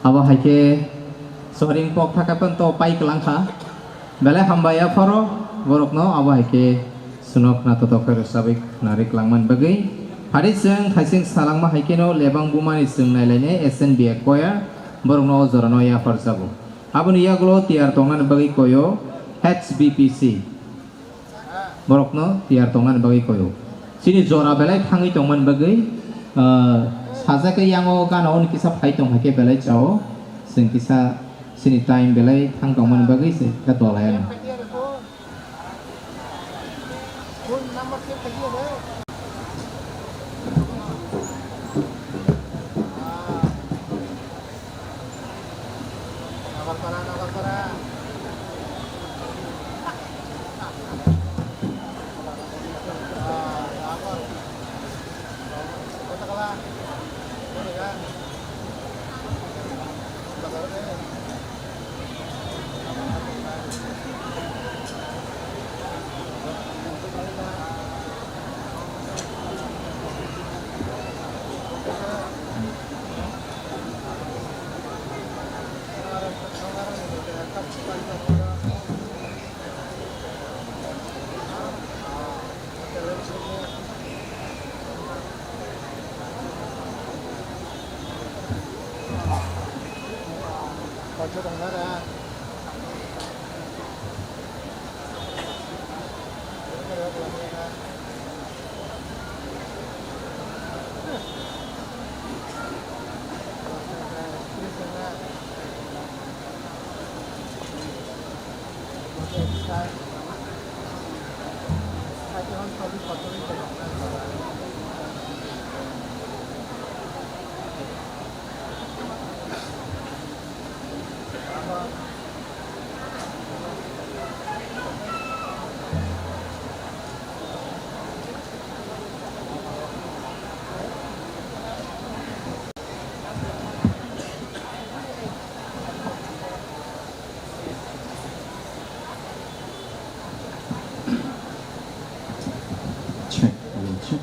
Abo hai khe soring pok thaka pen to pai kwlang kha. Belai hambai apharo borokno abo hai khe suno khna totok khe rwchabwi khna ri kwlangmani bagwi. Phari chwng thaising salangma hai kheno lebang bumani chwng nailainai S N B A choir borokno o jorano yaphar jago. Aboni yagulo tiyar tongnani bagwi koyo H B P C. Borokno tiyar tongnani bagwi koyo. Chini jora belai thangwi tongmani bagwi, ah, sajagwi yango gana hwn kisa phai tong hai khe belai chao. Chwng kisa chini time belai thang tongmani bagwi se khe dolai ano. Check, one, check.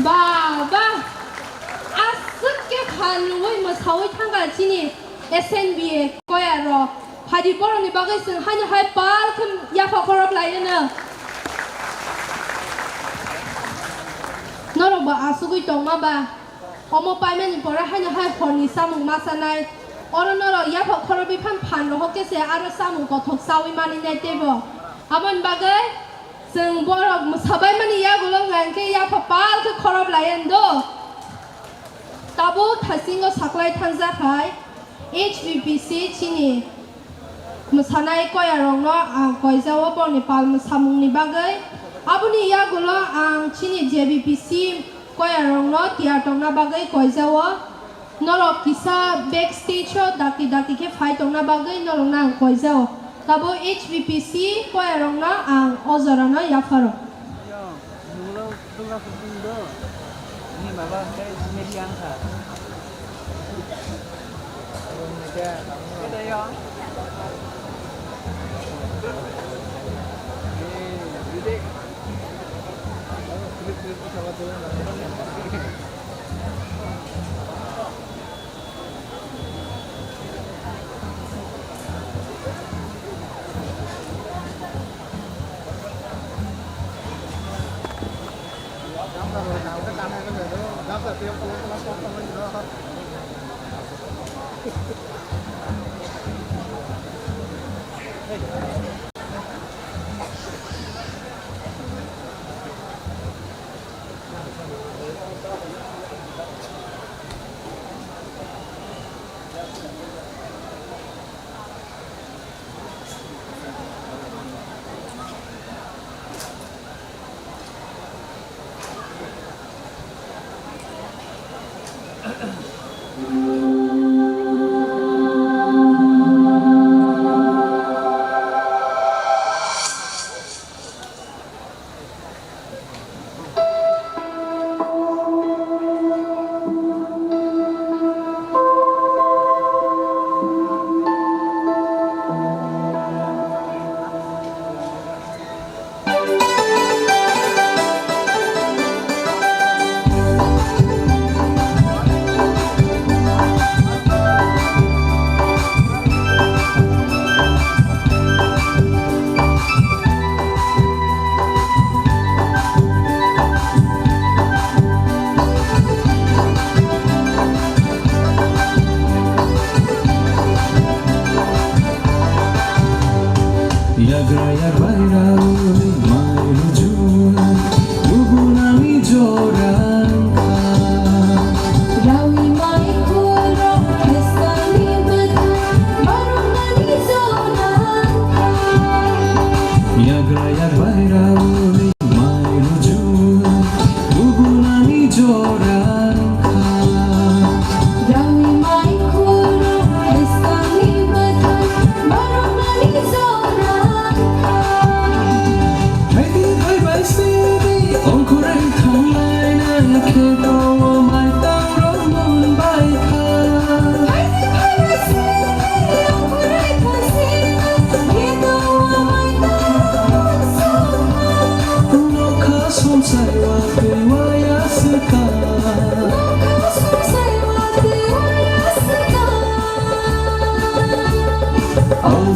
Ba, ba, aswk khe phan nungwi mwsawi thangkha chini S N B A choir rok. Phaidi borokni bagwi chwng haino hai pal khe yapha khorop laino. Norok bo asugwi tongma ba? Omo paimani pore haino hai horni chamung ma chanai. Oro norok yapha khorobwi phan phan rohor khe se aro chamung kothok chawi maninai teibo. Aboni bagwi chwng borok mwsabaimani yagulo hwnkha hwnkhe yapha pal khe khorop laiya do. Tabuk thasingo saklai thangjak hai H B P C chini mwsanai koyarokno ang koijao borokni pal mwsamungni bagwi. Aboni yagulo ang chini J B P C koyarokno tiyar tongna bagwi koijao. Norok kisa backstage o dakti dakti khe phai tongna bagwi norokno ang koijao. Tabuk H B P C koyarokno ang o jorano yapharo.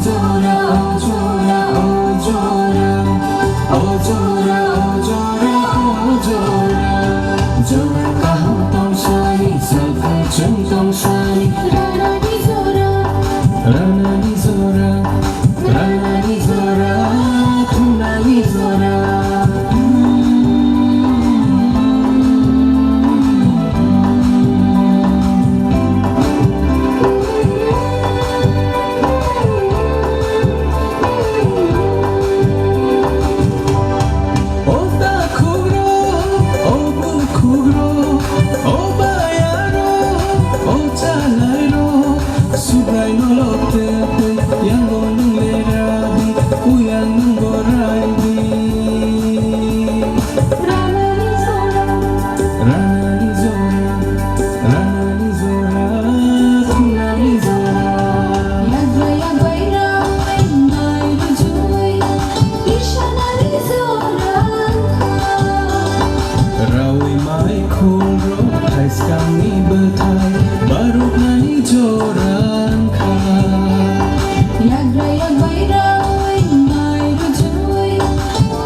Jora, o jora, o jora, o jora, o jora, o jora. Jora kaham tong sani, salphai chwng tong sani. Ranani jora, ranani jora, ranani jora, thumnani jora. O takhukrok, o bukhukrok, o bayarok, o chalairok, Subrai nolok tei yango nung lerai di, uyang nung borai di. Ranani jora, ranani jora, khunani jora. Yagbai yagbai rawi mai rujui, isanani jora. Rawi mai khulrok thaiskangni bwthai, baruknani jora wngkha. Yagbai yagbai rawi mai rujui,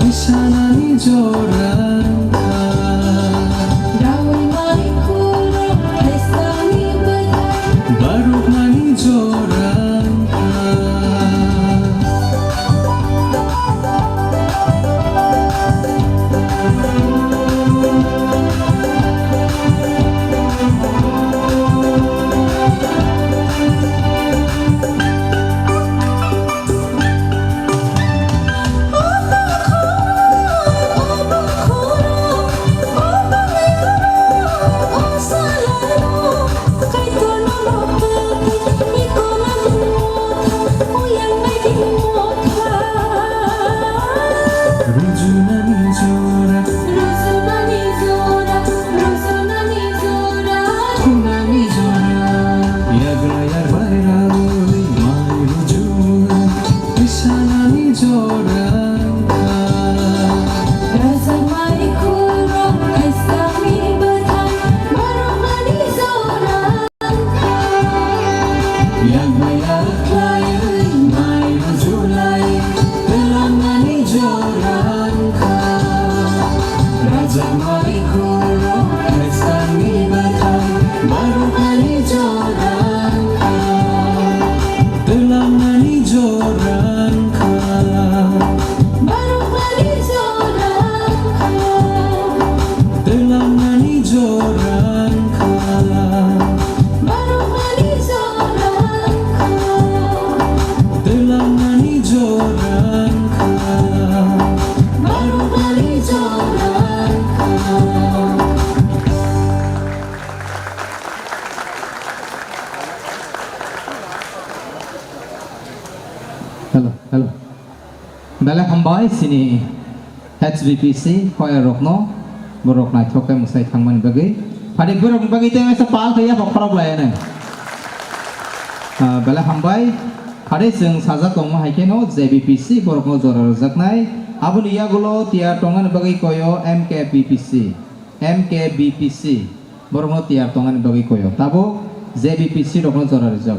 isanani jora wngkha. Rawi mai khulrok thaiskangni bwthai, baruknani jora wngkha. Rujunani jora, rujunani jora, rujunani jora. Thumnani jora. Yagra yagbai rawi mai rujui, isanani jora wngkha. Rajak mai khulrok thaiskangni bwthai, baruknani jora wngkha. Yagbai yaklaiwi mai rujulai, twlangmani jora wngkha. Rajak mai khulrok thaiskangni bwthai, baruknani jora wngkha. Twlangmani jora wngkha. Baruknani jora wngkha. Twlangmani jora wngkha. Baruknani jora wngkha. Twlangmani jora wngkha. Baruknani jora wngkha. Hello, hello. Belai hambai chini H B P C choir rokno, borok naithok khe mwsai thangmani bagwi. Phadi borokni bagwi tei masa pal khe yapha khorok laiya nai. Ah, belai hambai. Phadi chwng sajak tongma hai kheno J B P C borokno jora rwjaknai. Aboni yagulo tiyar tongmani bagwi koyo M K B P C, M K B P C borokno tiyar tongmani bagwi koyo. Tabuk J B P C rokno jora rwjak.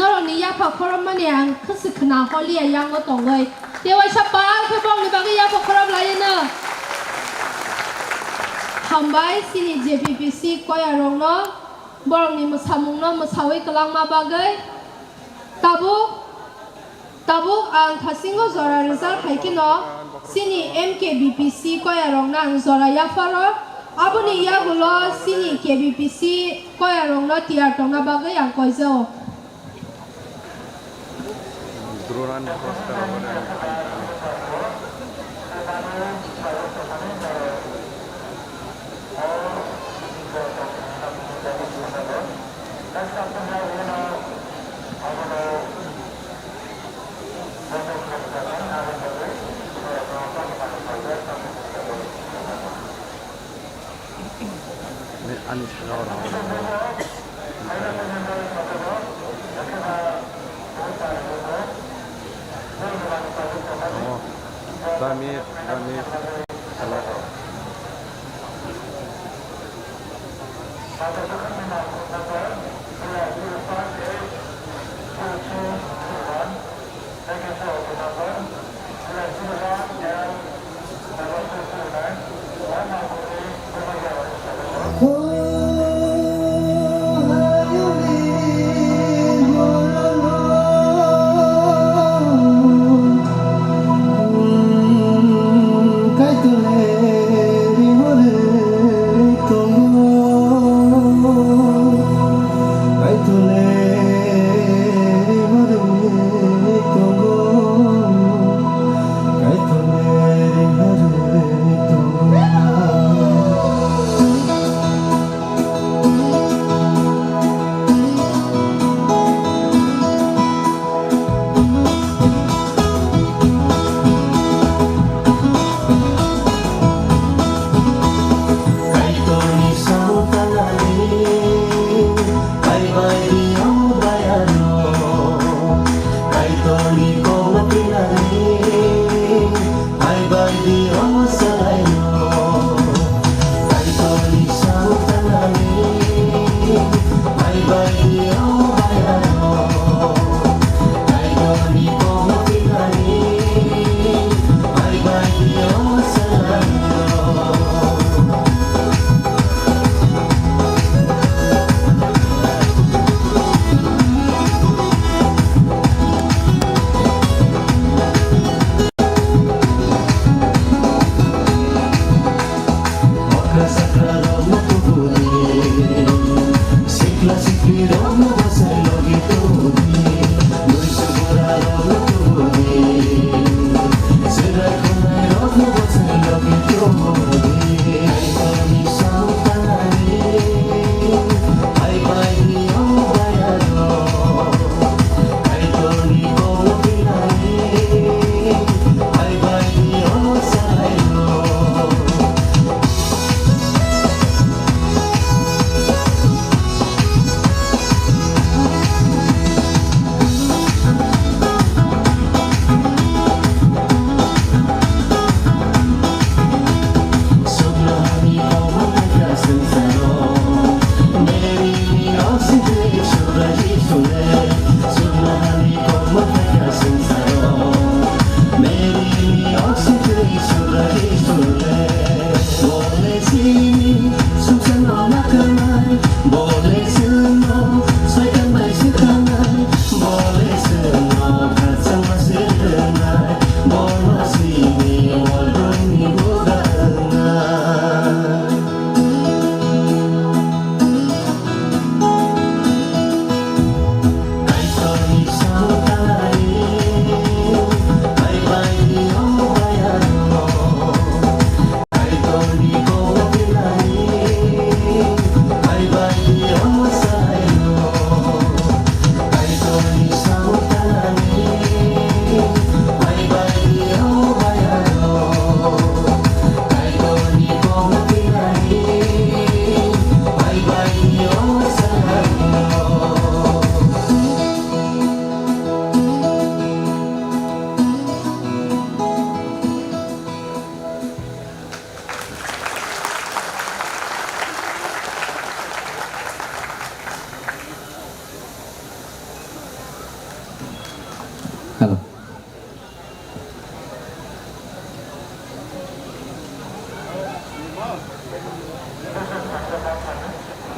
Norokni yapha khorommani ang khwswk khna holiya yango tongwi. Tei waisa pal khe bongni bagwi yapha khorom laino. Hambai chini J P P C koyarokno, borokni mwsamungno mwsawi kwlangma bagwi. Tabuk, tabuk ang thasingo jora result hai kheno chini M K B P C koyarokno ang jora yapharo. Aboni yagulo chini K B P C koyarokno tiyar tongna bagwi ang koijao. Ani saka oro. Oh, dami, dami.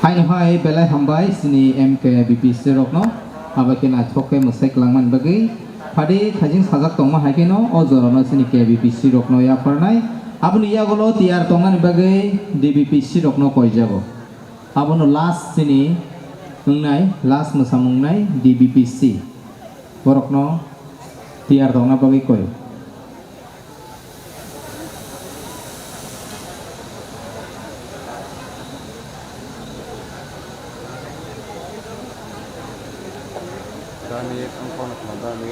Haino hai belai hambai chini M K B P C rokno, abo khe naithok khe mwsai kwlangmani bagwi. Phadi thaijing sajak tongma hai kheno o jorano chini K B P C rokno yapharnai. Aboni yagulo tiyar tongnani bagwi D B P C rokno koijago. Abono last chini wngnai, last mwsamung wngnai D B P C. Borokno tiyar tongna bagwi koi. Dani, ang kono kono dani.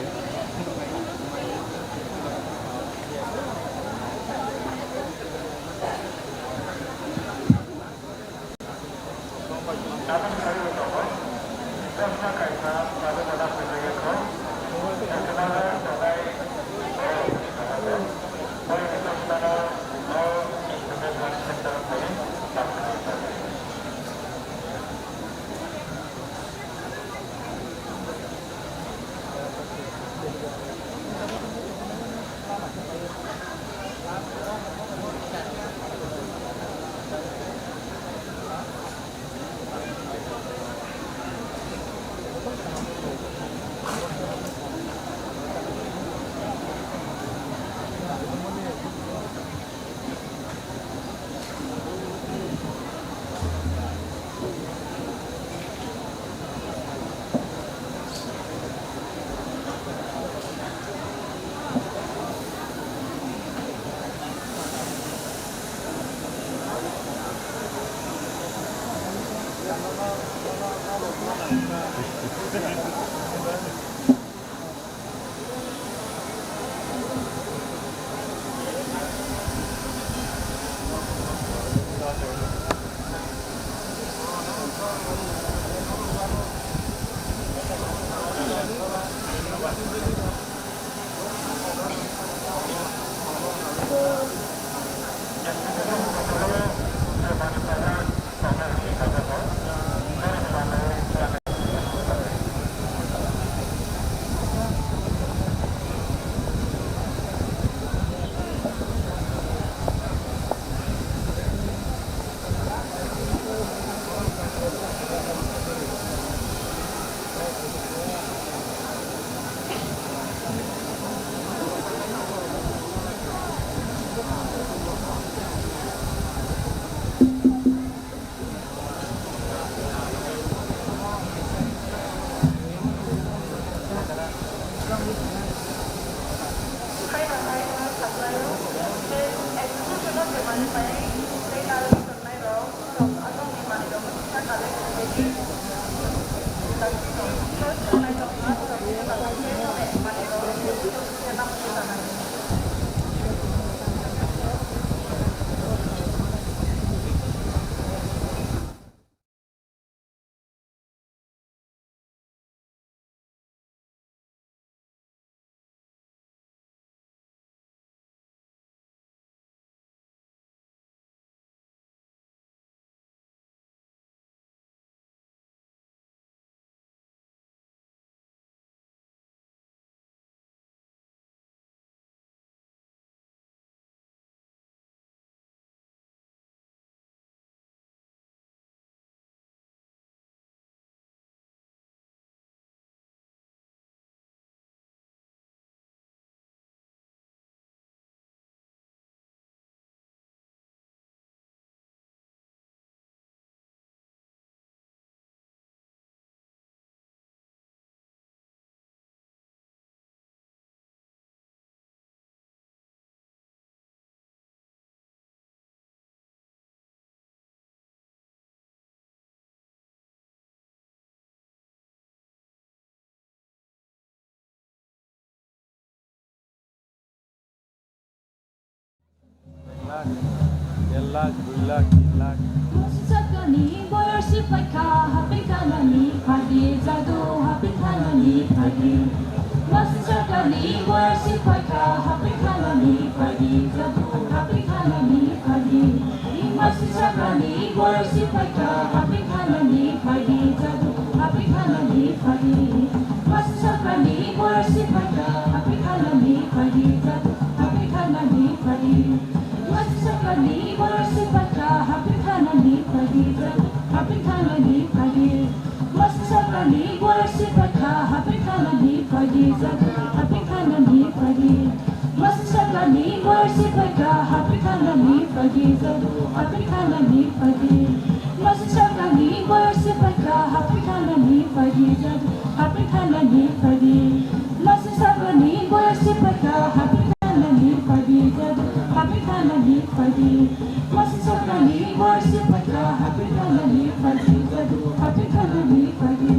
Ek lakh, der lakh, dui lakh, tin lakh. Masjid sakani boyar si paikha, hapin khanani phaidi, jadu hapin khanani phaidi. Masjid sakani boyar si paikha, hapin khanani phaidi, jadu hapin khanani phaidi. Masjid sakani boyar si paikha, hapin khanani phaidi, jadu hapin khanani phaidi. Masjid sakani boyar si paikha, hapin khanani phaidi, jadu hapin khanani phaidi. Masjid Sakani borok sipaka hapri thanani pagi jadu hapri thanani pagi. Masi sakani borok sipaka hapri thanani pagi jadu hapri thanani pagi. Masi sakani borok sipaka hapri thanani pagi jadu hapri thanani pagi. Masi sakani borok sipaka hapri thanani pagi jadu hapri thanani pagi. Masi sakani borok sipaka hapri thanani pagi jadu hapri thanani pagi. Masi sakani borok sipaka hapri thanani pagi jadu hapri thanani pagi.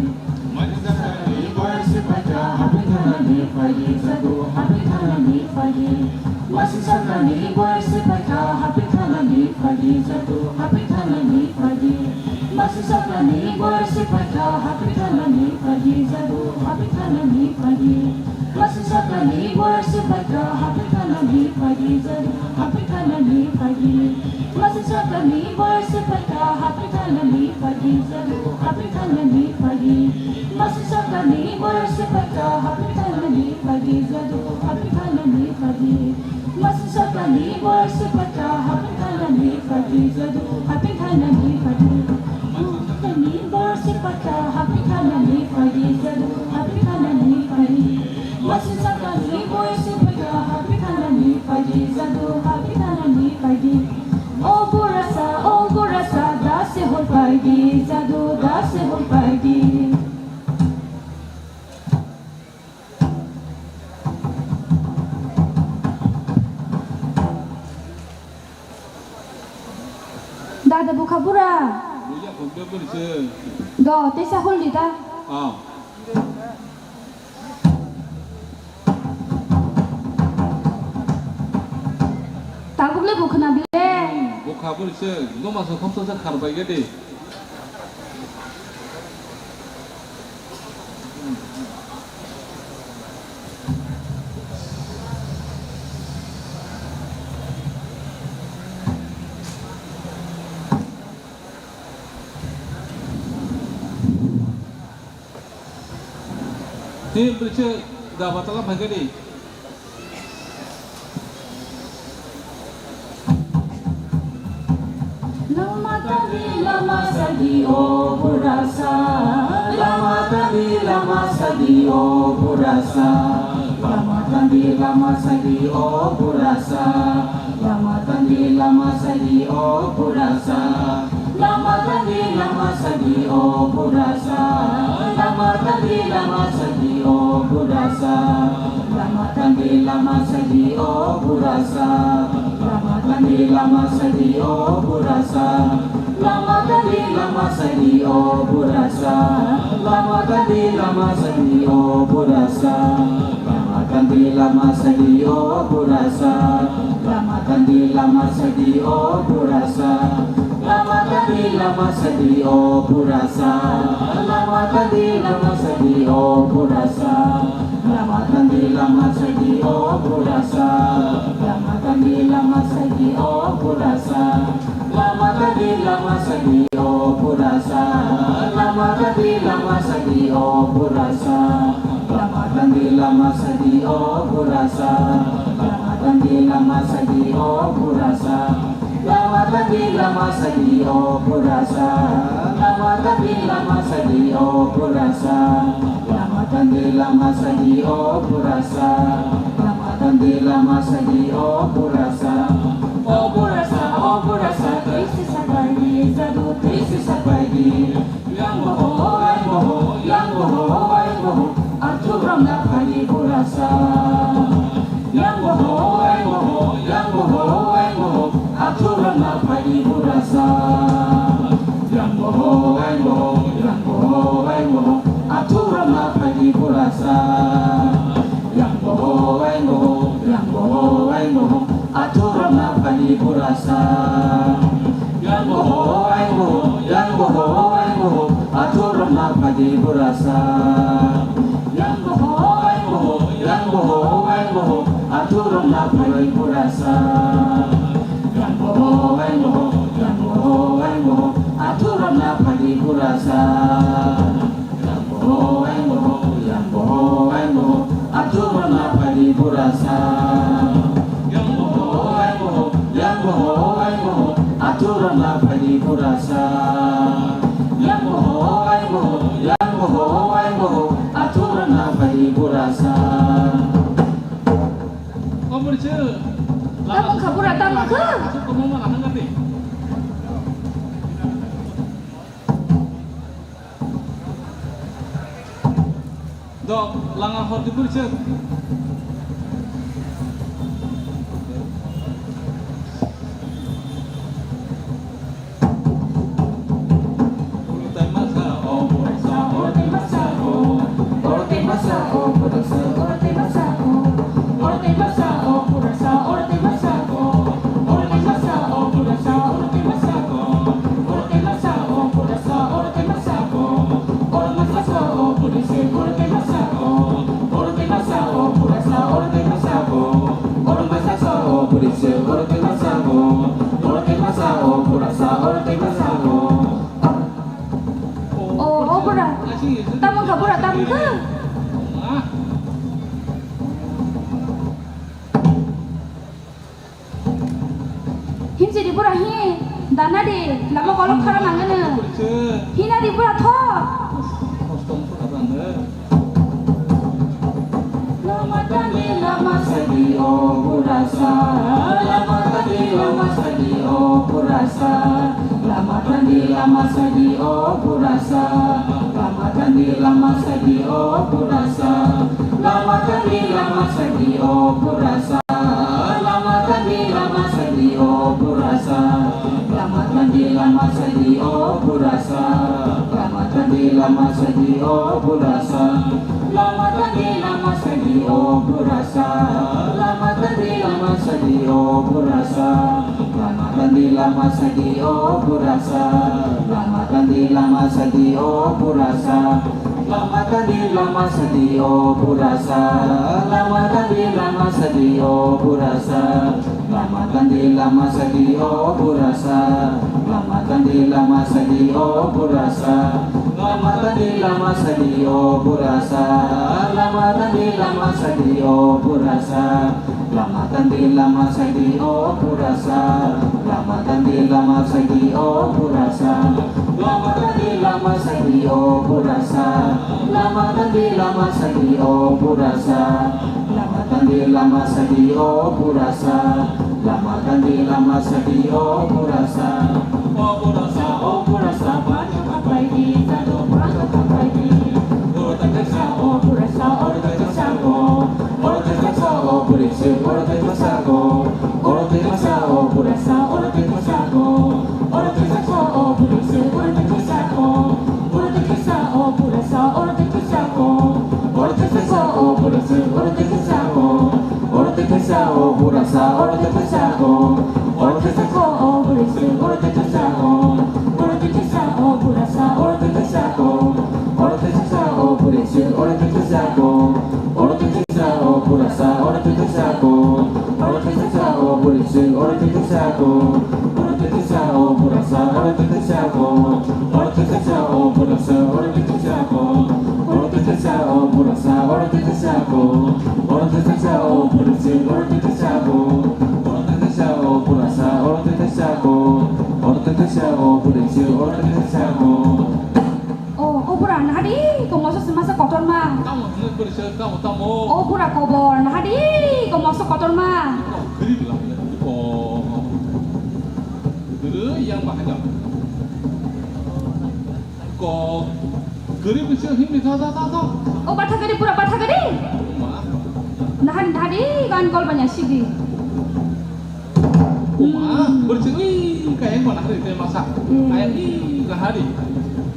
Masi sakani borok sipaka hapri thanani pagi jadu hapri thanani pagi. Masi sakani borok sipaka hapri thanani pagi jadu hapri thanani pagi. Masi sakani borok sipaka hapri thanani pagi jadu hapri thanani pagi. Masi sakani borok sipaka hapri thanani pagi jadu hapri thanani pagi. Masi sakani borok sipaka hapri thanani pagi jadu hapri thanani pagi. Masi sakani borok sipaka hapri thanani pagi jadu hapri thanani pagi. Masi sakani borok sipaka hapri thanani pagi jadu hapri thanani pagi. Sakani borok sipaka hapri thanani pagi jadu hapri thanani pagi. Masi sakani borok sipaka hapri thanani pagi jadu hapri thanani pagi. O borasa, o borasa, dase hol pagi jadu dase hol pagi. Dada bukha bura. Buya phone pe buri se. Do, tesa hol di ta. Ah. Tabuk le bukha na bile. Bukha buri se. Goma so kham so se khar bai ge de. Tei bwrwi se da batala phaikha di. Lama tangwi lama sadi o burasa, lama tangwi lama sadi o burasa, lama tangwi lama sadi o burasa, lama tangwi lama sadi o burasa, lama tangwi lama sadi o burasa, lama tangwi lama sadi o burasa. Lama tangwi lama sadi o burasa, lama tangwi lama sadi o burasa, lama tangwi lama sadi o burasa, lama tangwi lama sadi o burasa, lama tangwi lama sadi o burasa, lama tangwi lama sadi o burasa, lama tangwi lama sadi o burasa, lama tangwi lama sadi o burasa. Lama tangwi lama sadi o burasa, lama tangwi lama sadi o burasa, lama tangwi lama sadi o burasa, lama tangwi lama sadi o burasa, lama tangwi lama sadi o burasa, lama tangwi lama sadi o burasa. Lama tangwi lama sadi o burasa, lama tangwi lama sadi o burasa, lama tangwi lama sadi o burasa, lama tangwi lama sadi o burasa. O burasa, o burasa, twi sisa bai di, jadu twi sisa bai di. Yang boho, yang boho, yang boho, yang boho, athuk ramna phai di burasa. Yang boho, yang boho, yang boho, yang boho, athuk ramna phai di burasa. Yang boho, yang boho, yang boho, yang boho, athuk ramna phai di burasa. Yang boho, yang boho, yang boho, yang boho, athuk ramna phai di burasa. Yang boho, yang boho, yang boho, yang boho, athuk ramna phai di burasa. Yang boho, yang boho, yang boho, yang boho, athuk ramna phai di burasa. Yang boho, yang boho, yang boho, yang boho, athuk ramna phai di burasa. Yang boho, yang boho, yang boho, yang boho, athuk ramna phai di burasa. Yang boho, yang boho, yang boho, Athurana phaidi burasa. Yang moho, ai moho, yang moho, ai moho. Athurana phaidi burasa. Tamung kha bura, tamung kha. Dok, langa hor di buri chwng. O, o, bura. Tamung kha, bura, tamung kha. Himchi di bura hi, dana di, lama kolok khara nangani. Hina di bura tho. Lama tani lama sadi o burasa, lama tani lama sadi o burasa, lama tani lama sadi o burasa, lama tani lama sadi o burasa, lama tani lama sadi o burasa. Lama tandi lama sadi o burasa. Lama tandi lama sadi o burasa. Lama tandi lama sadi o burasa. Lama tandi lama sadi o burasa. Lama tandi lama sadi o burasa. Lama tandi lama sadi o burasa. Lama tandi lama sadi o burasa. Lama tandi lama sadi o burasa. Lama tandi lama sadi o burasa. Lama tandi lama sadi o burasa. Lama tandi lama sadi o burasa. Lama tandi lama sadi o burasa. Lama tandi lama sadi o burasa. Lama tandi lama sadi o burasa. Lama tandi lama sadi o burasa. Lama tandi lama sadi o burasa. Lama tandi lama sadi o burasa. Lama tandi lama sadi o burasa. Lama tandi lama sadi o burasa. O burasa, o burasa, bani kapai di, sadu bani kapai di. Oro tangkasa, o burasa, oro tangkasa, o. Oro tangkasa, o burisi, oro tangkasa, o. Oro tangkasa, o burasa, oro tangkasa, o. Oro tangkasa, o burisi, oro tangkasa, o. Oro tangkasa, o burasa, oro tangkasa, o. Oro tangkasa, o burisi, oro tangkasa, o. Oro tangkasa, o burasa, oro tangkasa, o. Oro tangkasa, o burisi, oro tangkasa, o. Oro tangkasa, o burasa, oro tangkasa, o. Oro tangkasa, o burisi, oro tangkasa, o. Oro tangkasa, o burasa, oro tangkasa, o. Oro tangkasa, o burisi, oro tangkasa, o. Oro tangkasa, o burasa, oro tangkasa, o. Oro tangkasa, o burasa, oro tangkasa, o. Oro tangkasa, o burasa, oro tangkasa, o. Oro tangkasa, o burisi, oro tangkasa, o. Oro tangkasa, o burasa, oro tangkasa, o. Oro tangkasa, o burisi, oro tangkasa, o. O, o bura, nahadi ko moso se masa kotorma. Tamo hwnwi bwrwi se tamo, tamo. O bura kobor, nahadi ko moso kotorma. Kwrwi bwla hwnwi. O. Kwrwi yang bahai jang. Ko kwrwi bwrwi se hwnwi tha, tha, tha, tha. O batha gari, bura batha gari. Ma. Nahadi, nahadi gan gol banya sidi. Uma, bwrwi se ui kayang ba nahari tei masa. Hmm. Kayang ui nahari.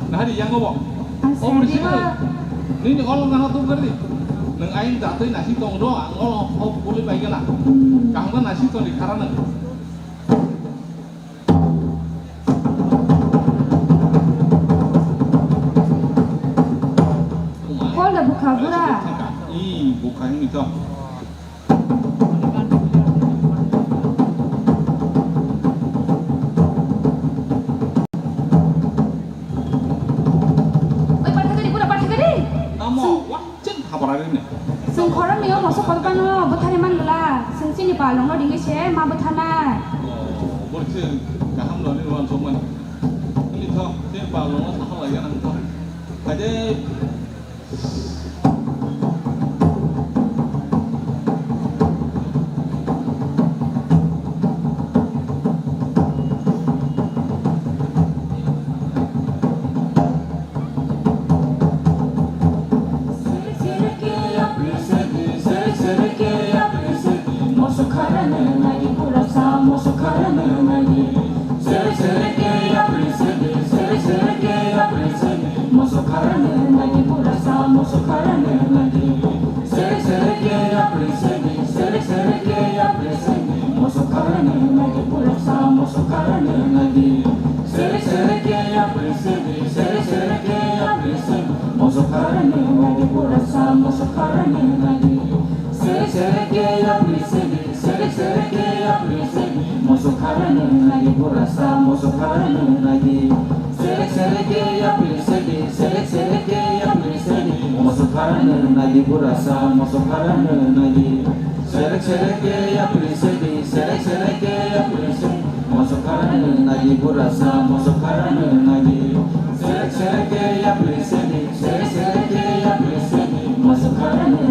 Nahari yang obo. Asa o bwrwi se diba. Nini olo nana tum kari. Nang ayang jatwi nasi tong do, ang olo hop boli bai gana. Hmm. Kaham nasi tong di khara nang. Uma. Kol da bukha bura. Ih, bukha ini to. Oi, pathakari, bura pathakari. Tamo, wah, ceng habar hari ini. Seng khorang ni omo sokol pano bwthari man bwla, seng chini pal. Rongno ringwi se ma bwtharnai. Oh, borok se kaham no nini uansukmani. Nini thok, tei ba rongno sakha lai gana wngkha. Haide. Moso pharano nadi burasa, moso pharano nadi. Serek serek ke yapri sedi, serek serek ke yapri sedi. Moso pharano nadi burasa, moso pharano nadi. Serek serek ke yapri sedi, serek serek ke yapri sedi. Moso pharano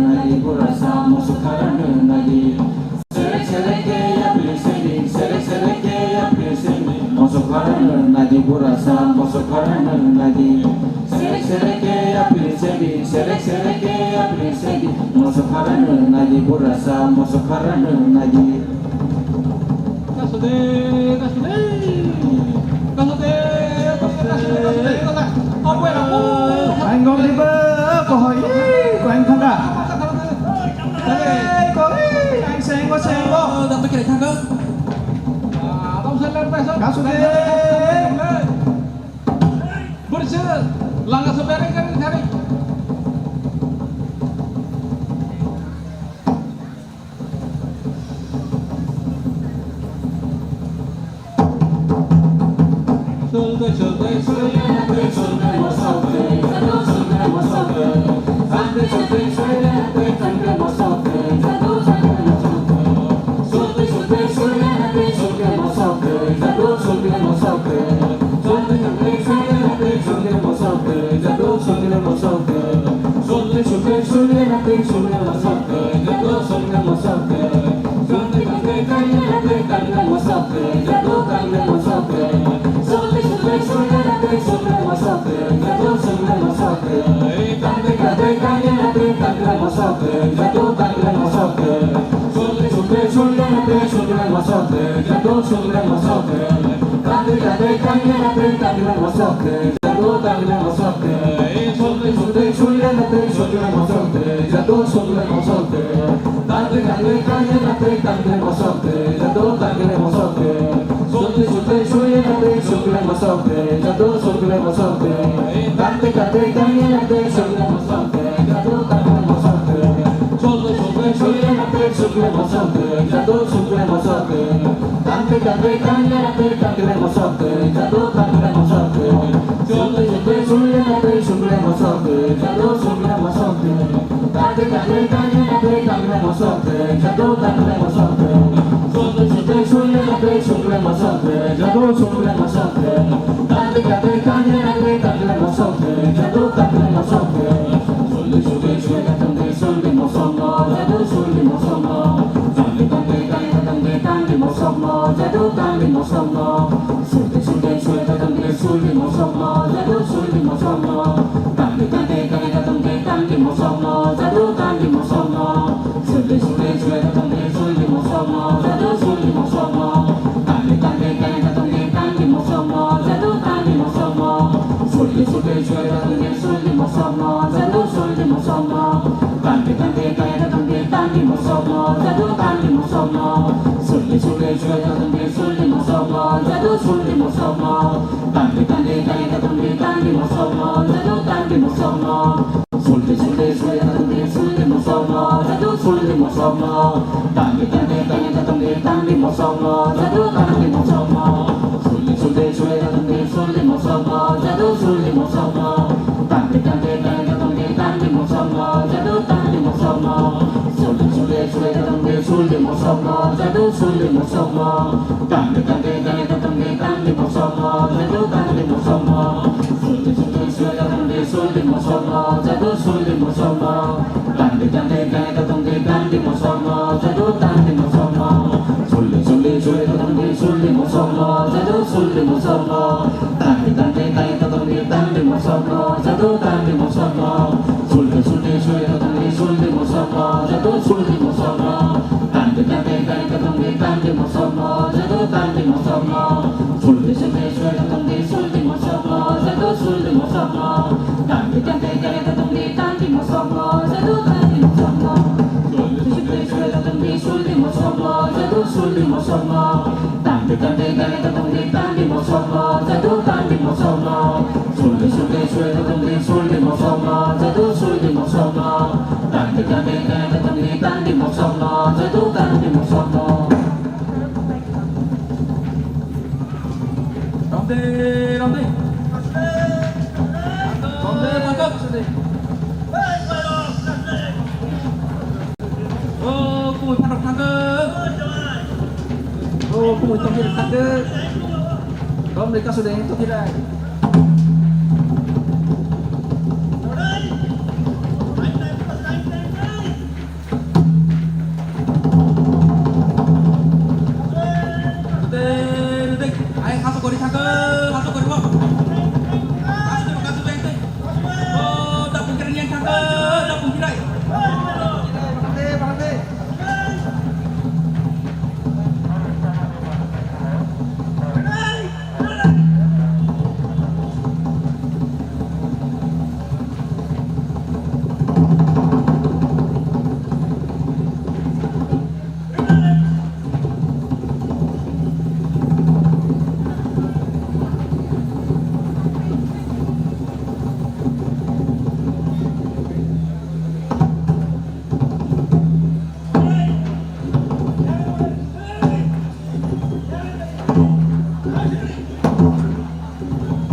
nadi burasa, moso pharano nadi. Serek serek ke yapri sedi, serek serek ke yapri sedi. Moso pharano nadi burasa, moso pharano nadi. Serek serek ke yapri sedi, serek serek ke yapri sedi. Moso pharano nadi burasa, moso pharano nadi. Kasode, kasode. Kasode, kasode, kasode. Apo ya, apo. Ang gom di ba, kohoi, kohoi thangka. Hei, kori, ang senggo, senggo. Dato kiri thangka. Kasu de. Bursa, langa so bereng kari kari. Mosokno, jadu sulni mosokno. Tangdi tangdi tangdi tangdi tangdi mosokno, jadu tangdi mosokno. Suldi suldi suldi tangdi suldi mosokno, jadu suldi mosokno. Tangdi tangdi tangdi tangdi tangdi mosokno, jadu tangdi mosokno. Suldi suldi suldi tangdi suldi mosokno, jadu suldi mosokno. Tangdi tangdi tangdi tangdi tangdi mosokno, jadu tangdi mosokno. Suldi suldi suldi tangdi suldi mosokno, jadu suldi mosokno. Tangdi tangdi tangdi tangdi tangdi mosokno, jadu tangdi mosokno. Suldi suldi suldi tangdi suldi mosokno, jadu suldi mosokno. Tangdi tangdi tangdi tangdi tangdi mosokno, jadu tangdi mosokno. Suldi suldi suldi tangdi suldi mosokno, jadu suldi mosokno. Tangdi tangdi tangdi tangdi tangdi mosokno, jadu tangdi mosokno. Suldi suldi suldi tangdi suldi mosokno, jadu suldi mosokno. Tangdi tangdi tangdi tangdi tangdi mosokno, jadu tangdi mosokno. Romde, romde. Romde, romde. O, kumui phatok thangkhe. O, kumui tongkhe thangkhe. Romde kasu de tongkhe dai. Rudek, rudek. Ai, haso kori thangkhe, haso kori bo. Kasu de, kasu de, tei. O, da pungkir nyang thangkhe, da pungkir ai.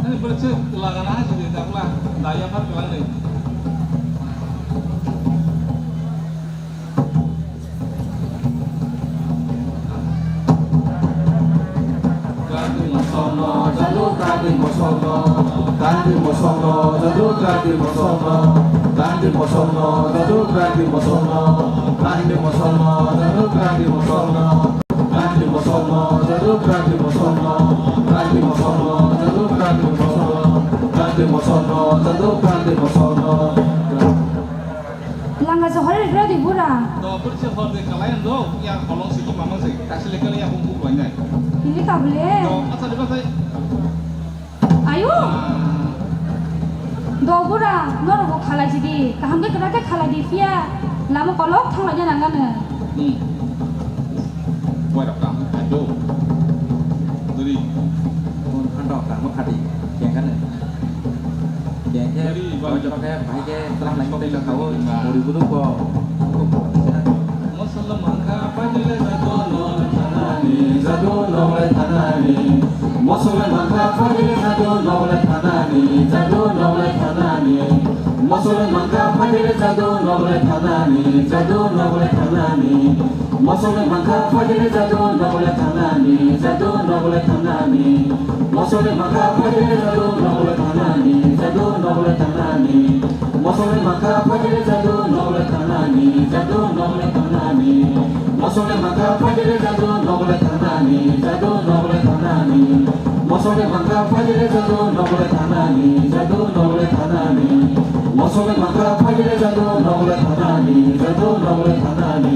Ani bwrwk se lagana hai se de, dakla daya phar kwlang de. Kandi mosokno, jadu kandi mosokno, kandi mosokno, jadu kandi mosokno, kandi mosokno, jadu kandi mosokno, kandi mosokno, jadu kandi mosokno. Kandi mosokno, jadu kandi mosokno, kandi mosokno, jadu kandi mosokno, kandi mosokno, jadu kandi mosokno. Langa se hore rikra di bura. Do bwrwi se hor de kalai ang do, ya kolong siki mama se, kasi lekha ya bung buk lainai. Ini tabule. Do, asa de basai. Ayu! Dobura, norok bo khalai sidi, kaham khe kwrak khe khalai di phiya, lama kolok thanglaina nangano. Hmm. Boy rok kaham khe khlai do. Duri. Phone phan rok kaham kha di, keng kha no. Keng khe, duri, boy rok khe bahai khe tlam lai kok tei kha o, ma. Muri guru ko. Mosolman kha phaile jadu nole thanani, jadu nole thanani. Mosolman kha phaile jadu nole thanani, jadu nole thanani. Mosolman kha phaile jadu nole thanani, jadu nole thanani. Mosolman kha phaile jadu nole thanani, jadu nole thanani. Mosolman kha phaile jadu nole thanani, jadu nole thanani. Mosolman kha phaile jadu nole thanani, jadu nole thanani. Mosolman kha phaile jadu nole thanani, jadu nole thanani. Mosolman kha phaile jadu nole thanani, jadu nole thanani. Mosolman kha phaile jadu nole thanani, jadu nole thanani.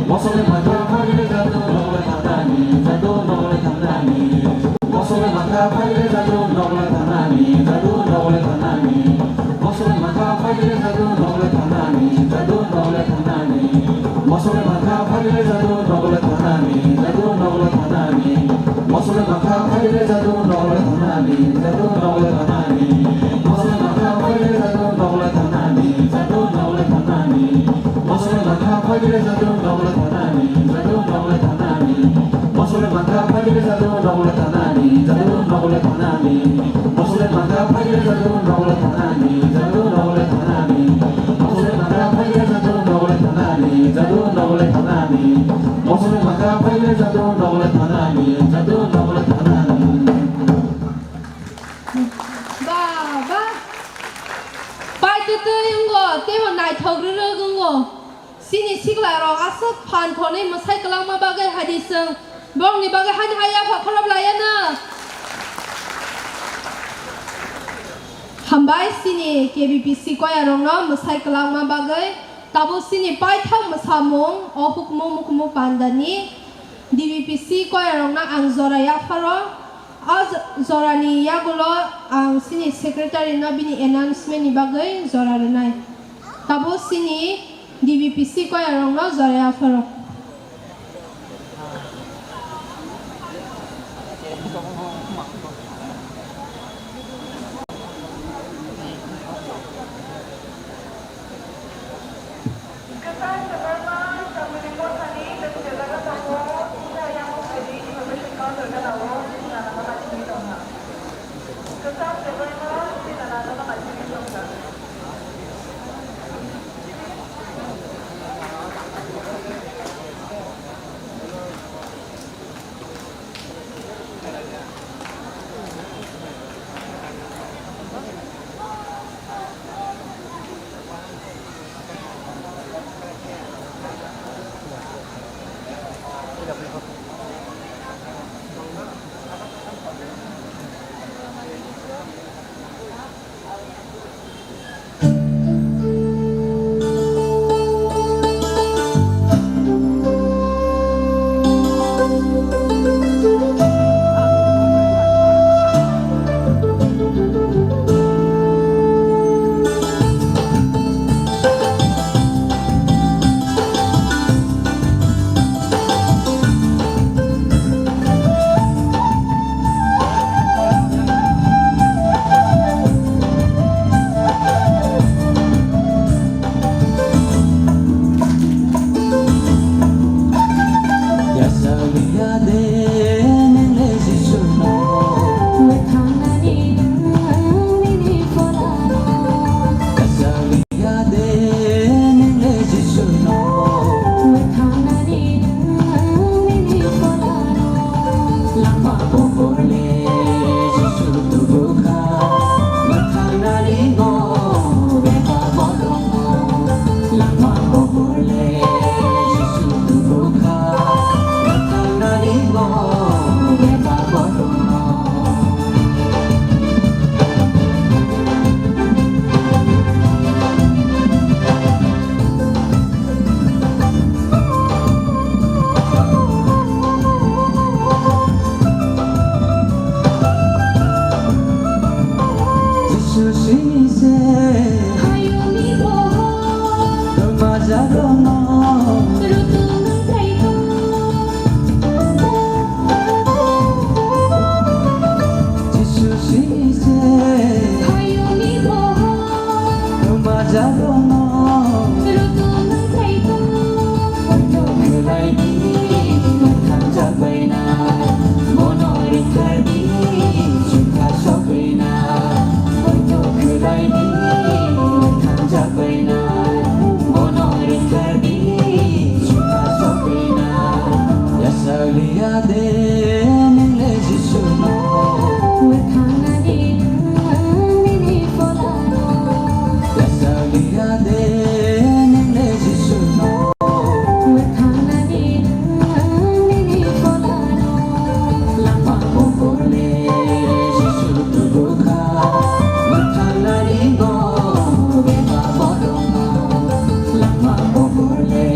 Mosolman kha phaile jadu nole thanani, jadu nole thanani. Mosolman kha phaile jadu nole thanani, jadu nole thanani. Mosolman kha phaile jadu nole thanani, jadu nole thanani. Mosolman kha phaile jadu nole thanani, jadu nole thanani. Mosolman kha phaile jadu nole thanani, jadu nole thanani. Mosolman kha phaile jadu nole thanani, jadu nole thanani. Mosolman kha phaile jadu nole thanani, jadu nole thanani. Mosolman kha phaile jadu nole thanani, jadu nole thanani. Mosolman kha phaile jadu nole thanani, jadu nole thanani. Mosolman kha phaile jadu nole thanani, jadu nole thanani. Mosolman Baba, paitwtwi wngo, teibo naithok rwrwk wngo. Chini sikla rok aswk phan thonwi mwsai kwlangma bagwi hai di chwng borokni bagwi haino hai yapha khorop laiya no. Hambai chini K B P C koya rokno mwsai kwlangma bagwi. Tabuk chini paithak mwsamung o hukumu mukumu pandani D B P C koya rokno ang jora yapharo. O j-, jorani yagulo ang chini secretary no bini announcement ni bagwi jora rwnai. Tabuk chini D B P C koya rokno jora yapharo. Jisu sini se hayungni bohor rwmajak rokno rutung wngkhaikho. Jisu sini se hayungni bohor rwmajak rokno rutung wngkhaikho. Poito khwlaidi mwthangjak baina, bono rwkhardi chukha sokbaina. Poito khwlaidi mwthangjak baina, bono rwkhardi chukha sokbaina. Yasaliya de nini Jisu no. Mwthangnani nini pholano. Yasaliya de nini Jisu no. Mwthangnani nini pholano. Lama pokole Jisu tubukha. Mwthangnani no beba bodono. Lama pokole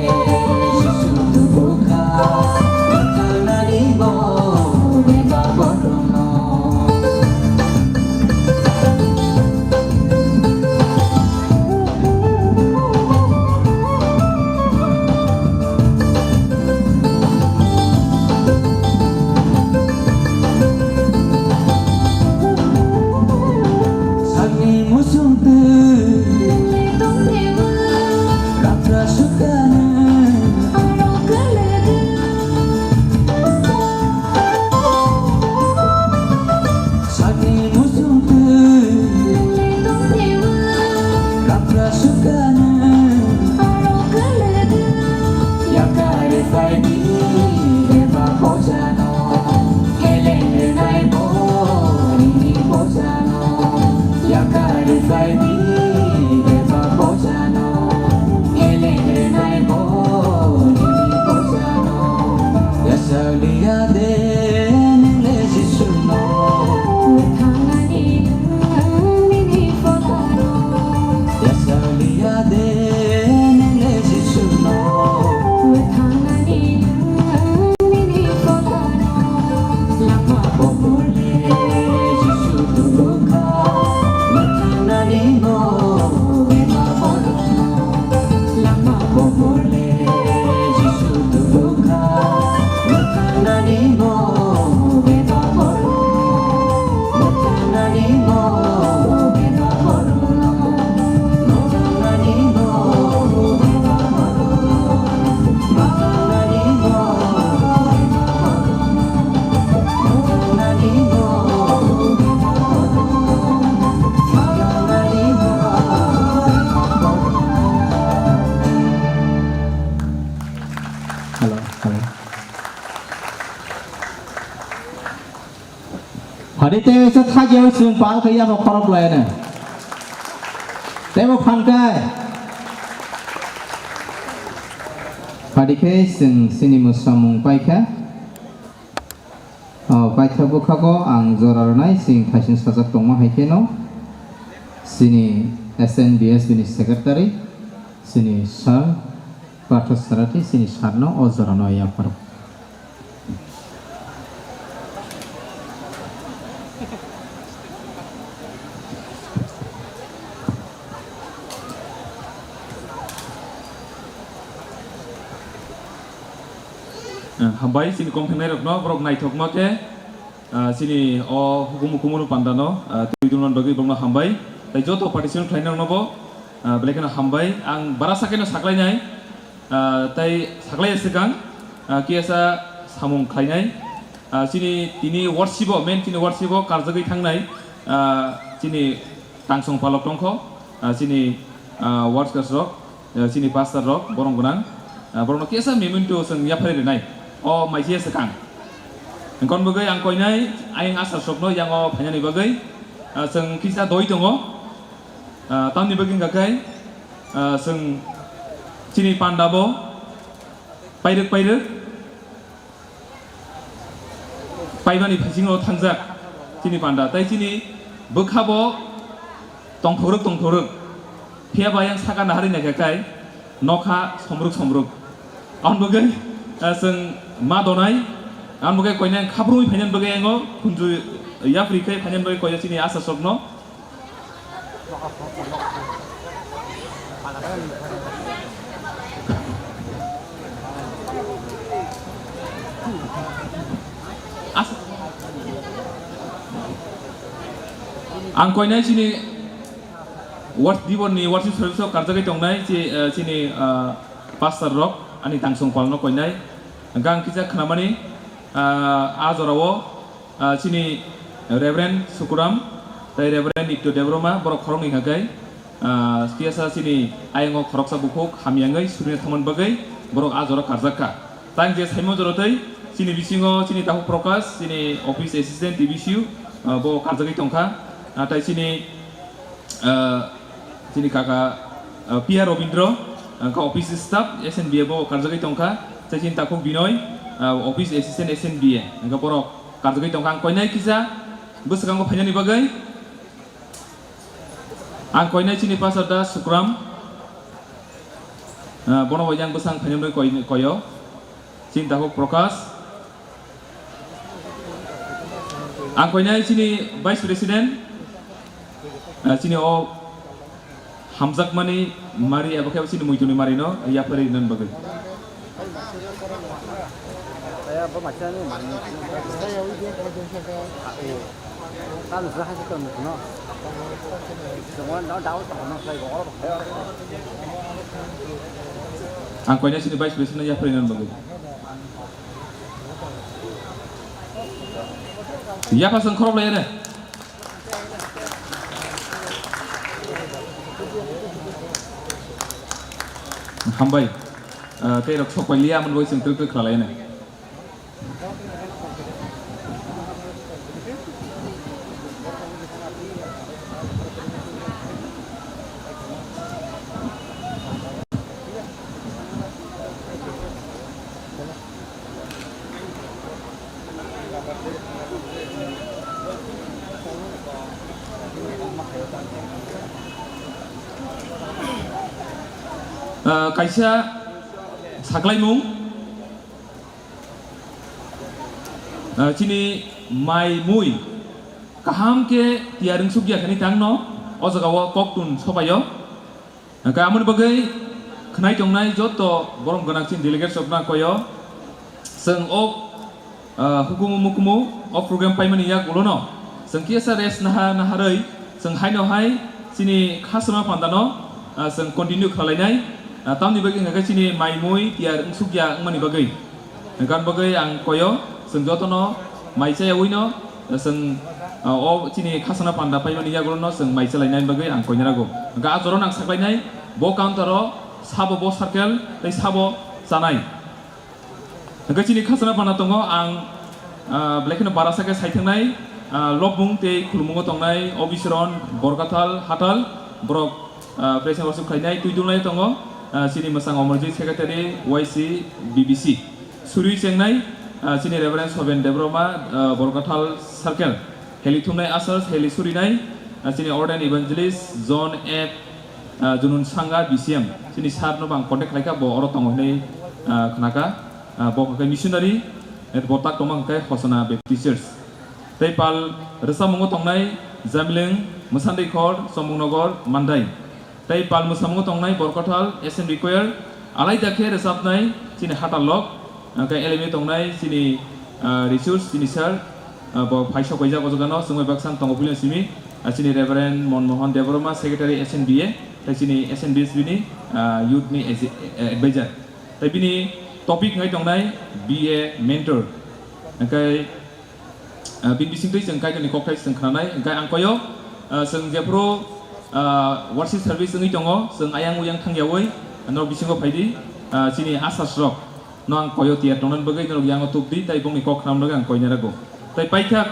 Jisu tubukha. Mwthangnani no beba bodono. Sakni muchung twi ratra sukani. Hello, hello. Hari tei se thagi o chwng pal khe yamo khorok lai ne. Tei bo phan kai. Hari khe chwng sini mwsamung pai kha. O paitha bwkhago ang jora rwnai, chwng thaisin sajak tongma hai kheno chini S N B S bini secretary, chini sir Partha Sarati, chini sir no o jora no yapharo. Eh, hambai chini kongthangnairokno, borok naithokma khe, ah, chini o hukumu kumunu pandano, ah, twi dulna bagwi borokno hambai. Tai joto participant khlainai roknobo, ah, belai kheno hambai. Ang barasa kheno saklainai, ah, tai saklaiya swkang, ah, kiyasa samung khlainai. Ah, chini tini worship o, main chini worship o karjagwi thangnai, ah, chini tangsong palok tongkho, ah, chini, ah, workers rok, ah, chini pastor rok, borong gwnang, ah, borokno kisa memento chwng yaphari rwnai. O maisiya swkang. Hwnkhe bagwi ang koinai ayang asar sokno yango phainani bagwi, ah, chwng kisa doi tongo. Ah, tamni bagwi hwnkha khe, ah, chwng chini panda bo pairwk pairwk paimani bisingo thangjak chini panda, tai chini bwkha bo tongthorok tongthorok. Phiya ba yang saka nahari naikha kai nokha somruk somruk. Ang bagwi, ah, chwng ma donai, ang bagwi koinai khabrumwi phainani bagwi ango khunju yapri khai phainani bagwi koya chini asar sokno. Ang koinai chini worship, Dibor ni worship service o karjagwi tongnai chi-, eh, chini, eh, pastor rok, ani tangsong palno koinai. Hwnkhe ang kisa khnamani, eh, a jorao Ah, chini Reverend Sukuram tei Reverend Nityo Debbarma borok khoroknwi hwnkha khe, ah, kiyasa chini ayongo khoroksa bukhuk hamyangwi surina thangmani bagwi borok a jora karjak kha. Tang je saimung jora tei chini bisingo chini Takhuk Prakash, chini office assistant T B C U, ah, bo karjagwi tongkha. Ah, tai chini ah, chini kaka, ah, P R Robindro, ah, wngkha office staff S N B A bo karjagwi tongkha, tei chini takhuk Binoy, ah, office assistant S N B A, wngkha borok karjagwi tongkha. Ang koinai kisa bwskango phainani bagwi ang koinai chini pastor da Sukram, ah, bono bai yang bwsang phainani bagwi koi-, koyo. Chini takhuk Prakash. Ang koinai chini Vice President, ah, chini o hamjakmani mari abo khe chini muituni mari no yapharwi rinani bagwi. Ang koinai chini Vice President yapharwi nani bagwi. Yapha chwng khorok lai ane. Hambai. Ah, tei rok sok pai liya, amoni bagwi chwng twrwk twrwk khlai lai ane. Ah, kaisa saklaimung, ah, chini mai mui kaham khe tiyar wngsukya khani tangno, o jagao koktun sopaio. Hwnkhe amoni bagwi khwnai tongnai joto borom gwnang chini delegates rokno ang koyo. Chwng o, ah, hukumu mukumu o program paimani yak ulono chwng kisa rest naha naharwi chwng haino hai chini khasama pandano, ah, chwng continue khlainai. Ah, tamni bagwi hwnkhe chini mai mui tiyar wngsukya wngmani bagwi. Gan bagwi ang koyo, chwng jotono mai chayawino, chwng, ah, o chini khasana panda paimani yagulono chwng mai chalainani bagwi ang koinarago. Hwnkhe ah jorano ang saklainai, bo counter-o sabo bo circle tei sabo chanai. Hwnkhe chini khasana panda tongo, ang, ah, belai kheno barasa khe saithangnai, ah, lobmung tei khulummungo tongnai Obichron, Borkathal, Hathal, borok, ah, president worship khlainai, twi dulnai tongo, ah, chini mwsang Omorjit secretary Y C B B C. Suri chengnai, ah, chini Reverend Soben Debbarma, ah, Borkathal Circle. Heli thumnai ushers, heli surinai, ah, chini ordained evangelist John F, ah, Junun Sanga B C M. Chini sir no bang contact khlaikha, bo oro tongo hinwi, ah, khnakha. Ah, bo hwnkhe missionary, eh, bo tak tongma hwnkhe Hosana Baptist Church. Tei pal rwchapmungo tongnai Jamileng, Mwsandwikhor, Chombongnogor, Mandai. Tei pal mwsamungo tongnai Borkathal S N B Choir, alaida khe rwchapnai chini Hathal lok, hwnkhe L M A tongnai chini, ah, Resource chini sir, ah, bo phai sok paijak o jagano, chwngbai baksa tongo puila simi, ah, chini Reverend Monmohan Debbarma, Secretary S N B A, tei chini S N B S B ni, ah, Youth ni advi-, eh, advisor. Tei bini topic wngwi tongnai B A mentor. Hwnkhe, ah, bini bisingtwi chwng Kaitorni kokthai chwng khnanai. Hwnkhe ang koyo, ah, chwng jephuru, ah, worship service wngwi tongo, chwng ayang uyang thangyawi norok bisingo phaidi, ah, chini ushers rok no ang koyo tiyar tongnani bagwi norok yango tubdi, tei bongni kok khnamani bagwi ang koinarago. Tei paithak,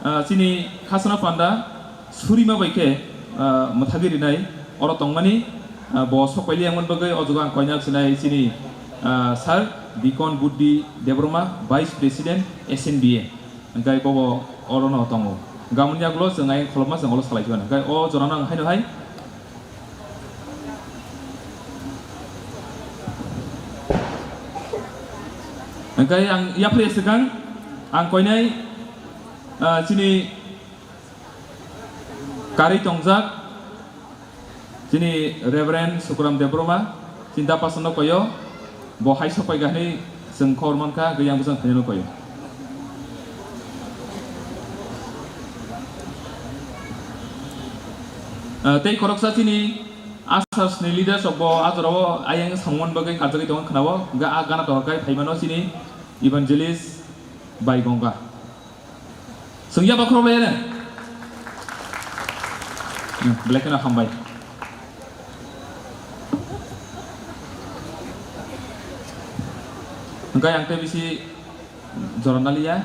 ah, chini khasana panda, Surima bai khe, ah, mwthagwi rinai oro tongmani, ah, bo sok paili yangmani bagwi o jaga ang koinal sinai chini, ah, sir Deacon Buddhi Debbarma, Vice President S N B A. Hwnkhe bobo orono tongo. Gamoni yagulo chwng ayang kholopma chwng olo salai phano. Hwnkhe o jorano ang haino hai. Hwnkhe ang yaphre swkang ang koinai, ah, chini Karwi tongjak chini Reverend Sukuram Debbarma, chini dapasano koyo, bo hai sopai gahni chwng khor mankha, gwi yang bwsang thainano koyo. Ah, tei khoroksa chini ushers ni leaders rok bo a jorao ayang samungmani bagwi karjagwi tongo khwnao, hwnkhe a gana tohor khai phaimano chini Evangelist Bai Gongga. Chwng yaba khorok lai ano. Hmm, belai kheno hambai. Hwnkhe ang tei bisi jora naliya.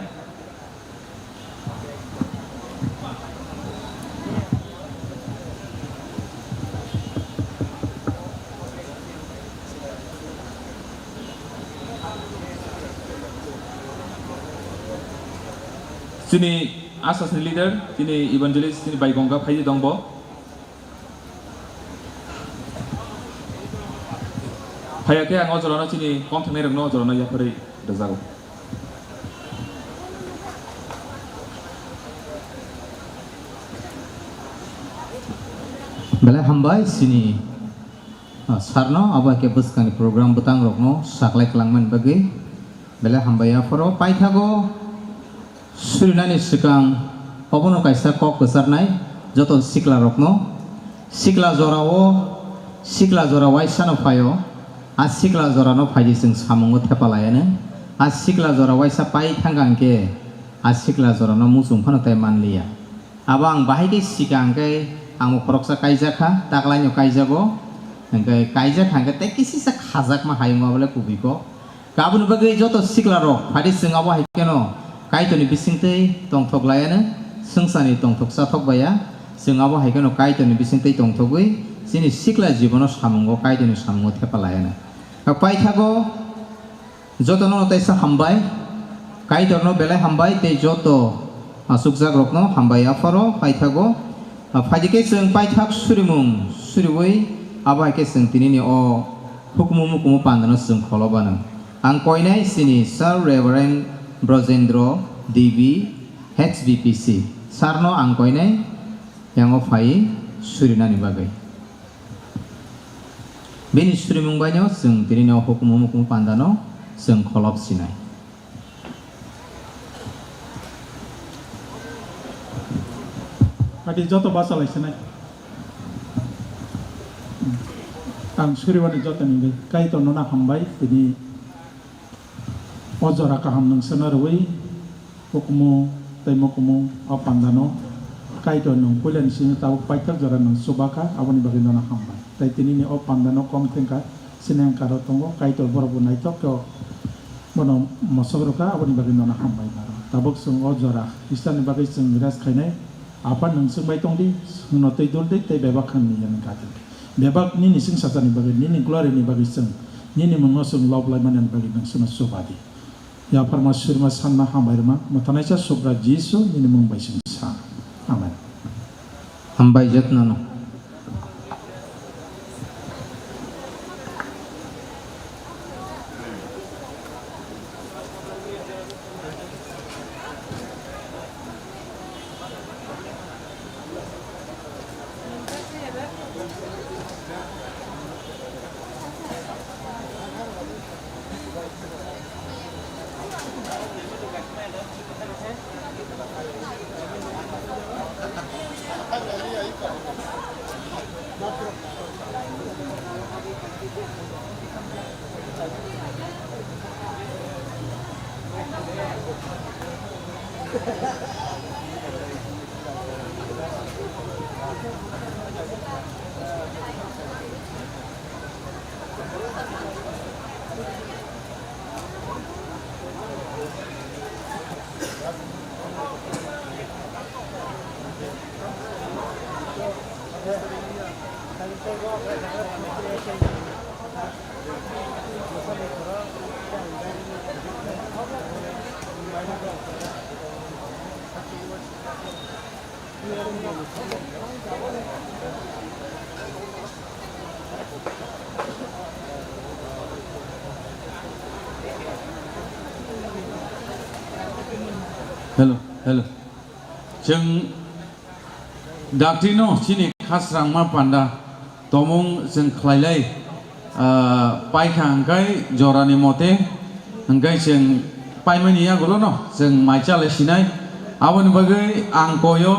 Chini ushers ni leader, chini evangelist, chini Bai Gongga phaidi tongbo. Phaiya khe ang o jorano chini kom thangnai rokno o jorano yapharwi rwjago. Belai hambai chini, ah, sir no, abo hai khe bwskangni program bwtang rokno saklai kwlangmani bagwi. Belai hambai aphoro paithago surinani swkang obono kaisa kok kwcharnai joto sikla rokno. Sikla jorao, sikla jora waisano phaio, a sikla jorano phaidi chwng samungo thepa laiano. A sikla jora waisa pai thangkha hwnkhe a sikla jorano muchung phano tei manliya. Abo ang bahai khe sika hwnkhe ang bo khoroksa kaijakha, taklaino kaijago. Hwnkhe kaijakha hwnkhe tei kisisa khajakma hayung abo le kubui kok. Aboni bagwi joto sikla rok phaidi chwng abo hai kheno Kaitorni bisingtwi tongthok laiano, swngcharni tongthok chathok baiya. Chwng abo hai kheno Kaitorni bisingtwi tongthogwi chini sikla jibono samungo Kaitorni samungo thepa laiano. Paithago jotono teisa hambai. Kaitorno belai hambai tei joto achukjakrokno hambai apharo paithago. Phaidi khe chwng paithak surimung suriwi abo hai khe chwng tinini o hukumu mukumu pandano chwng kholo bano. Ang koinai chini Sir Reverend Brojendro D B, H B P C. Sir no ang koinai yango phai surinani bagwi. Bini surimung baino chwng tinini o hukumu mukumu pandano chwng kholop sinai. Adi joto bachalai sinai. Ang suriwani joto ni Kaitor no na hambai tini o jora kaham nung sana rwi. Hukumu tei mukumu o pandano Kaitor nwng puilani simi tabuk paithak jora nwng chubakha, aboni bagwi nono hambai. Tei tinini o pandano kom thengkha, sinengkaro tongo, Kaitor borokbo naithok khe bono mosok rwkha, aboni bagwi nono hambai maro. Tabuk chwng o jora Khristianni bagwi chwng rest khainai, Apha nwng chwngbai tongdi, chwngno twi duldi tei bebak khan ni yani kati. Bebak nini chwngsachani bagwi, nini glory ni bagwi chwng, nini mungno chwng lob laimanani bagwi nwng chwngno chubadi. Yapharma, surima, sanma, hambai rwma, mwthanaisa Subra Jisu nini mung bai chwng sa. Amen. Hambai jotnono. Hello, hello. Chwng dakti no chini khasrangma panda tomung chwng khlailai, ah, paikha hwnkhe jorani mote hwnkhe chwng paimani yagulo no chwng mai chalai sinai. Aboni bagwi ang koyo,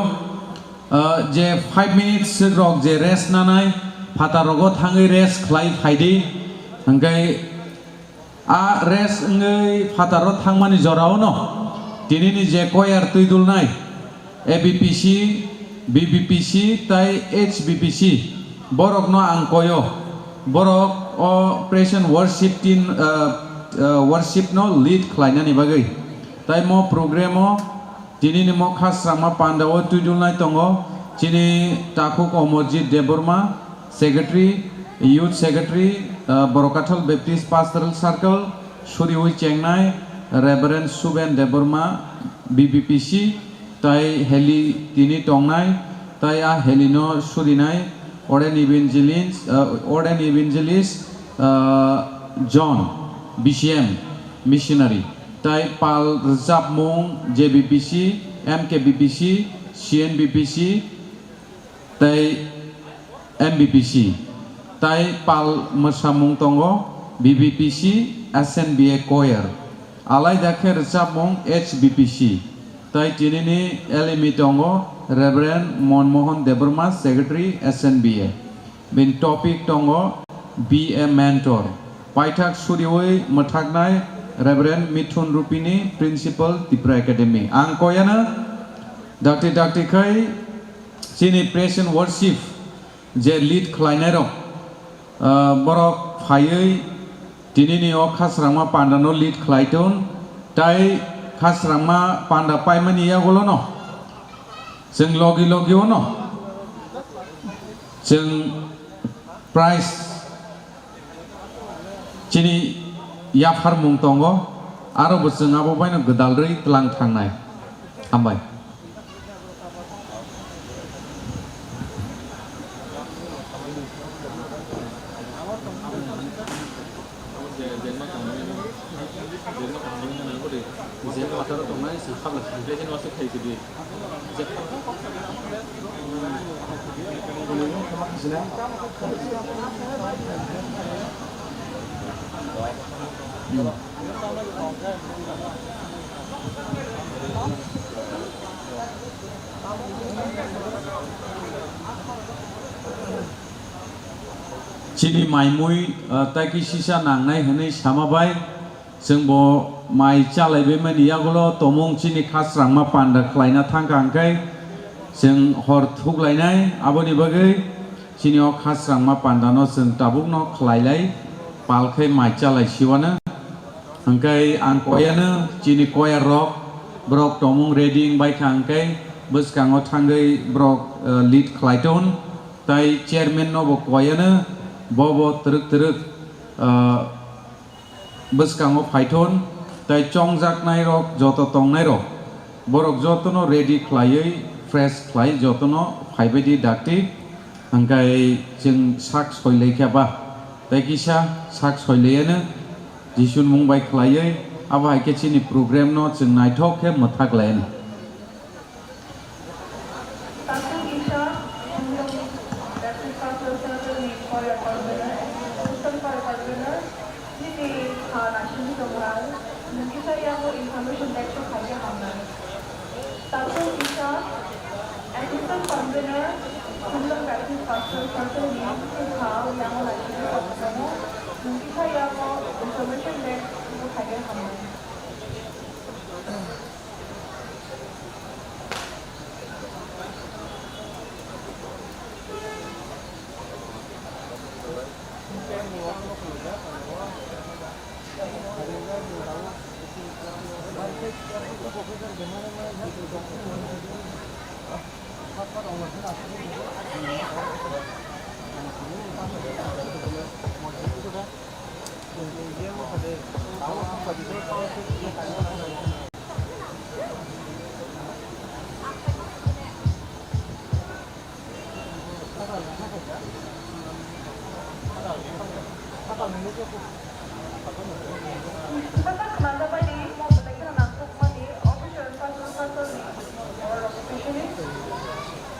ah, je five minutes rok je rest nanai, phatar rogo thangwi rest khlai phaidi hwnkhe. A rest wngwi phataro thangmani jorao no tinini je choir twi dulnai A B P C, B B P C tai H B P C borokno ang koyo. Borok o praise and worship team, ah, ah, worship no lead khlainani bagwi. Tai mo program o Tinini mo khasrangma pandao twidulnai tongo chini takhuk Omorjit Debbarma, Secretary, Youth Secretary, ah, Borokathal Baptist Pastoral Circle, suriwi chengnai Reverend Suben Debbarma, B B P C, tai heli tini tongnai, tai a helino surinai Ordained Evangelist, ah, Ordained Evangelist, ah, John, B C M, Missionary. Tai pal rwchapmung J B P C, M K B P C, C N B P C, tai M B P C. Tai pal mwsamung tongo B B P C, S N B A choir. Alaida khe rwchapmung H B P C. Tai tinini L M E tongo Reverend Monmohan Debbarma, Secretary, S N B A. Bini topic tongo, Be a Mentor. Paithak suriwi mwthaknai Reverend Mithun Rupini, Principal, Tipra Academy. Ang koyana dakti dakti khai chini praise and worship je lead khlainairok, ah, borok phaiwi tinini o khasrangma pandano lead khlaiton, tai khasrangma panda paimani yagulono chwng logi logi ono chwng prize chini yapharmung tongo, Aro bo chwng abo baino gwdalrwi tlang thangnai. Hambai. Chini maimui, ah, tei khe sisa nangnai hwnwi sama bai, chwngbo mai chalaibaimani yagulo tomung chini khasrangma panda khlaina thangkha hwnkhe, chwng hor thuklainai. Aboni bagwi chini o khasrangma pandano chwng tabukno khlailai, palkhai mai chalai siwano. Hwnkhe ang koyano chini koyar rok, borok tomung ready wngbaikha hwnkhe bwskango thangwi borok, eh, lead khlaiton, tei chairman no bo koyano, bo bo twrwk twrwk, eh, bwskango phaithon, tei chongjaknai rok joto tongnai rok, borok jotono ready khlaiwi fresh khlai jotono phaibaidi dakti. Hwnkhe chwng sak soilai khe ba, tei kisa sak soilaiano Jisu ni mung bai khlaiwi, abo hai khe chini program no chwng naithok khe mwthak laiano. Baptist Church ni choir convener, assistant choir convener, nini, ah, naisingni tongmani, nung kisa yago information desk o phai khe hamnai. Tabuk kisa assistant convener, Khumlwng Baptist Pastoral Circle ni kisa yago naisingni tongmani, nung kisa yago information desk o phai khe hamnai.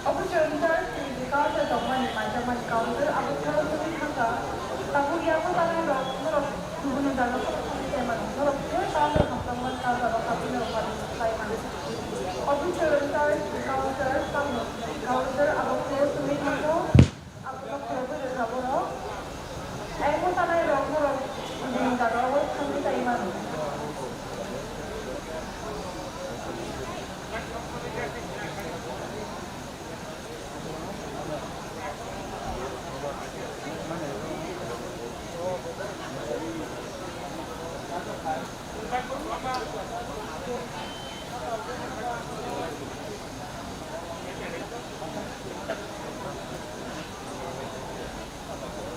Obo chwng church ni bwkha tongmani manjakmani counter, abo khoroknwi thangkha. Tabuk yago tanai rok norok kubuni jaga khoroknwi tei mano. Norok je counter hamjakmani counter rok habwi norok mani sai mano. Obo chwng church ni counter tamo counter abo khoroknwi thangkha. Abo khoroknwi rwkha borok. Yago tanai rok norok kubuni jaga o thangwi tei mano.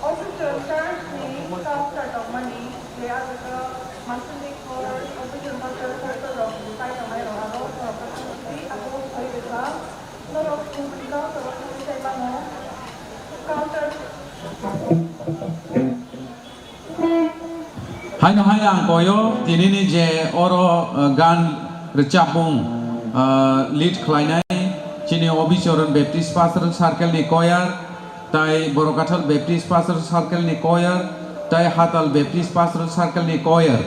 Officer church ni pastor tongmani je ajaga masonry corps, officer pastor, pastor rok ni pai tongnai rok abo khoroksa tongmani abo khoi rwkha. Norok kubuni counter o thangwi sai mano. Counter. Haino hai ang koyo tinini je oro, uh, gan rwchapmung, uh, lead khlainai chini Obichoron Baptist Pastoral Circle ni choir, tai Borokathal Baptist Pastoral Circle ni choir, tai Hatal Baptist Pastoral Circle ni choir.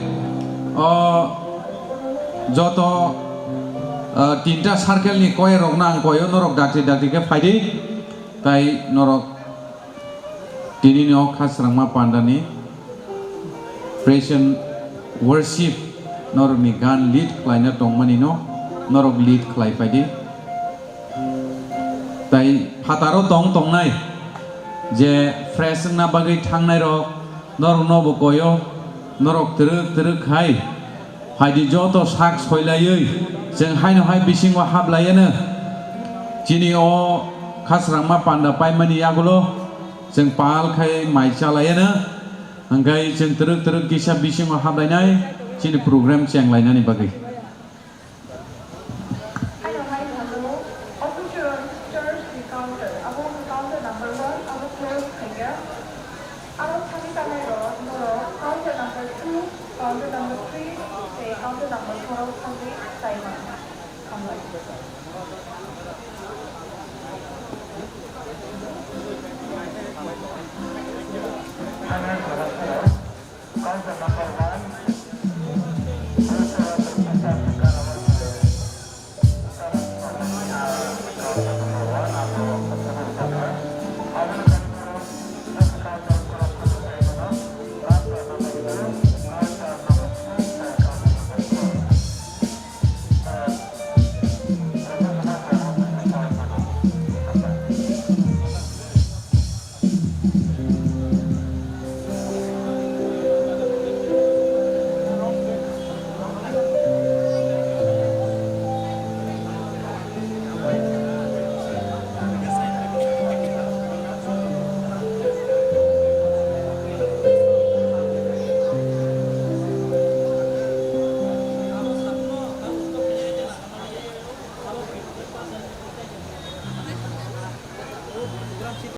O joto, uh, tinta circle ni choir rokno ang koyo, norok dakti dakti khe phaidi, tai norok Tinini o khasrangma pandani praise and worship norokni gan lead khlaina tongmani no norok lead khlai phaidi. Tai phataro tong tongnai je fresh wngna bagwi thangnai rok norok no bo koyo, norok twrwk twrwk khai Phaidi joto sak soilaiwi, chwng haino hai bisingo hablaiano. Chini o khasrangma panda paimani yagulo chwng pal khai mai chalaiano. Hwnkhe chwng twrwk twrwk kisa bisingo hablainai. Chini program chenglainani bagwi. Hello, hi, hello. Official Church ni counter. Abo counter number one, abo close khaikha. Aro thani tanai rok, norok counter number two, counter number three, tei counter number four o thangwi chai mano. Hambai.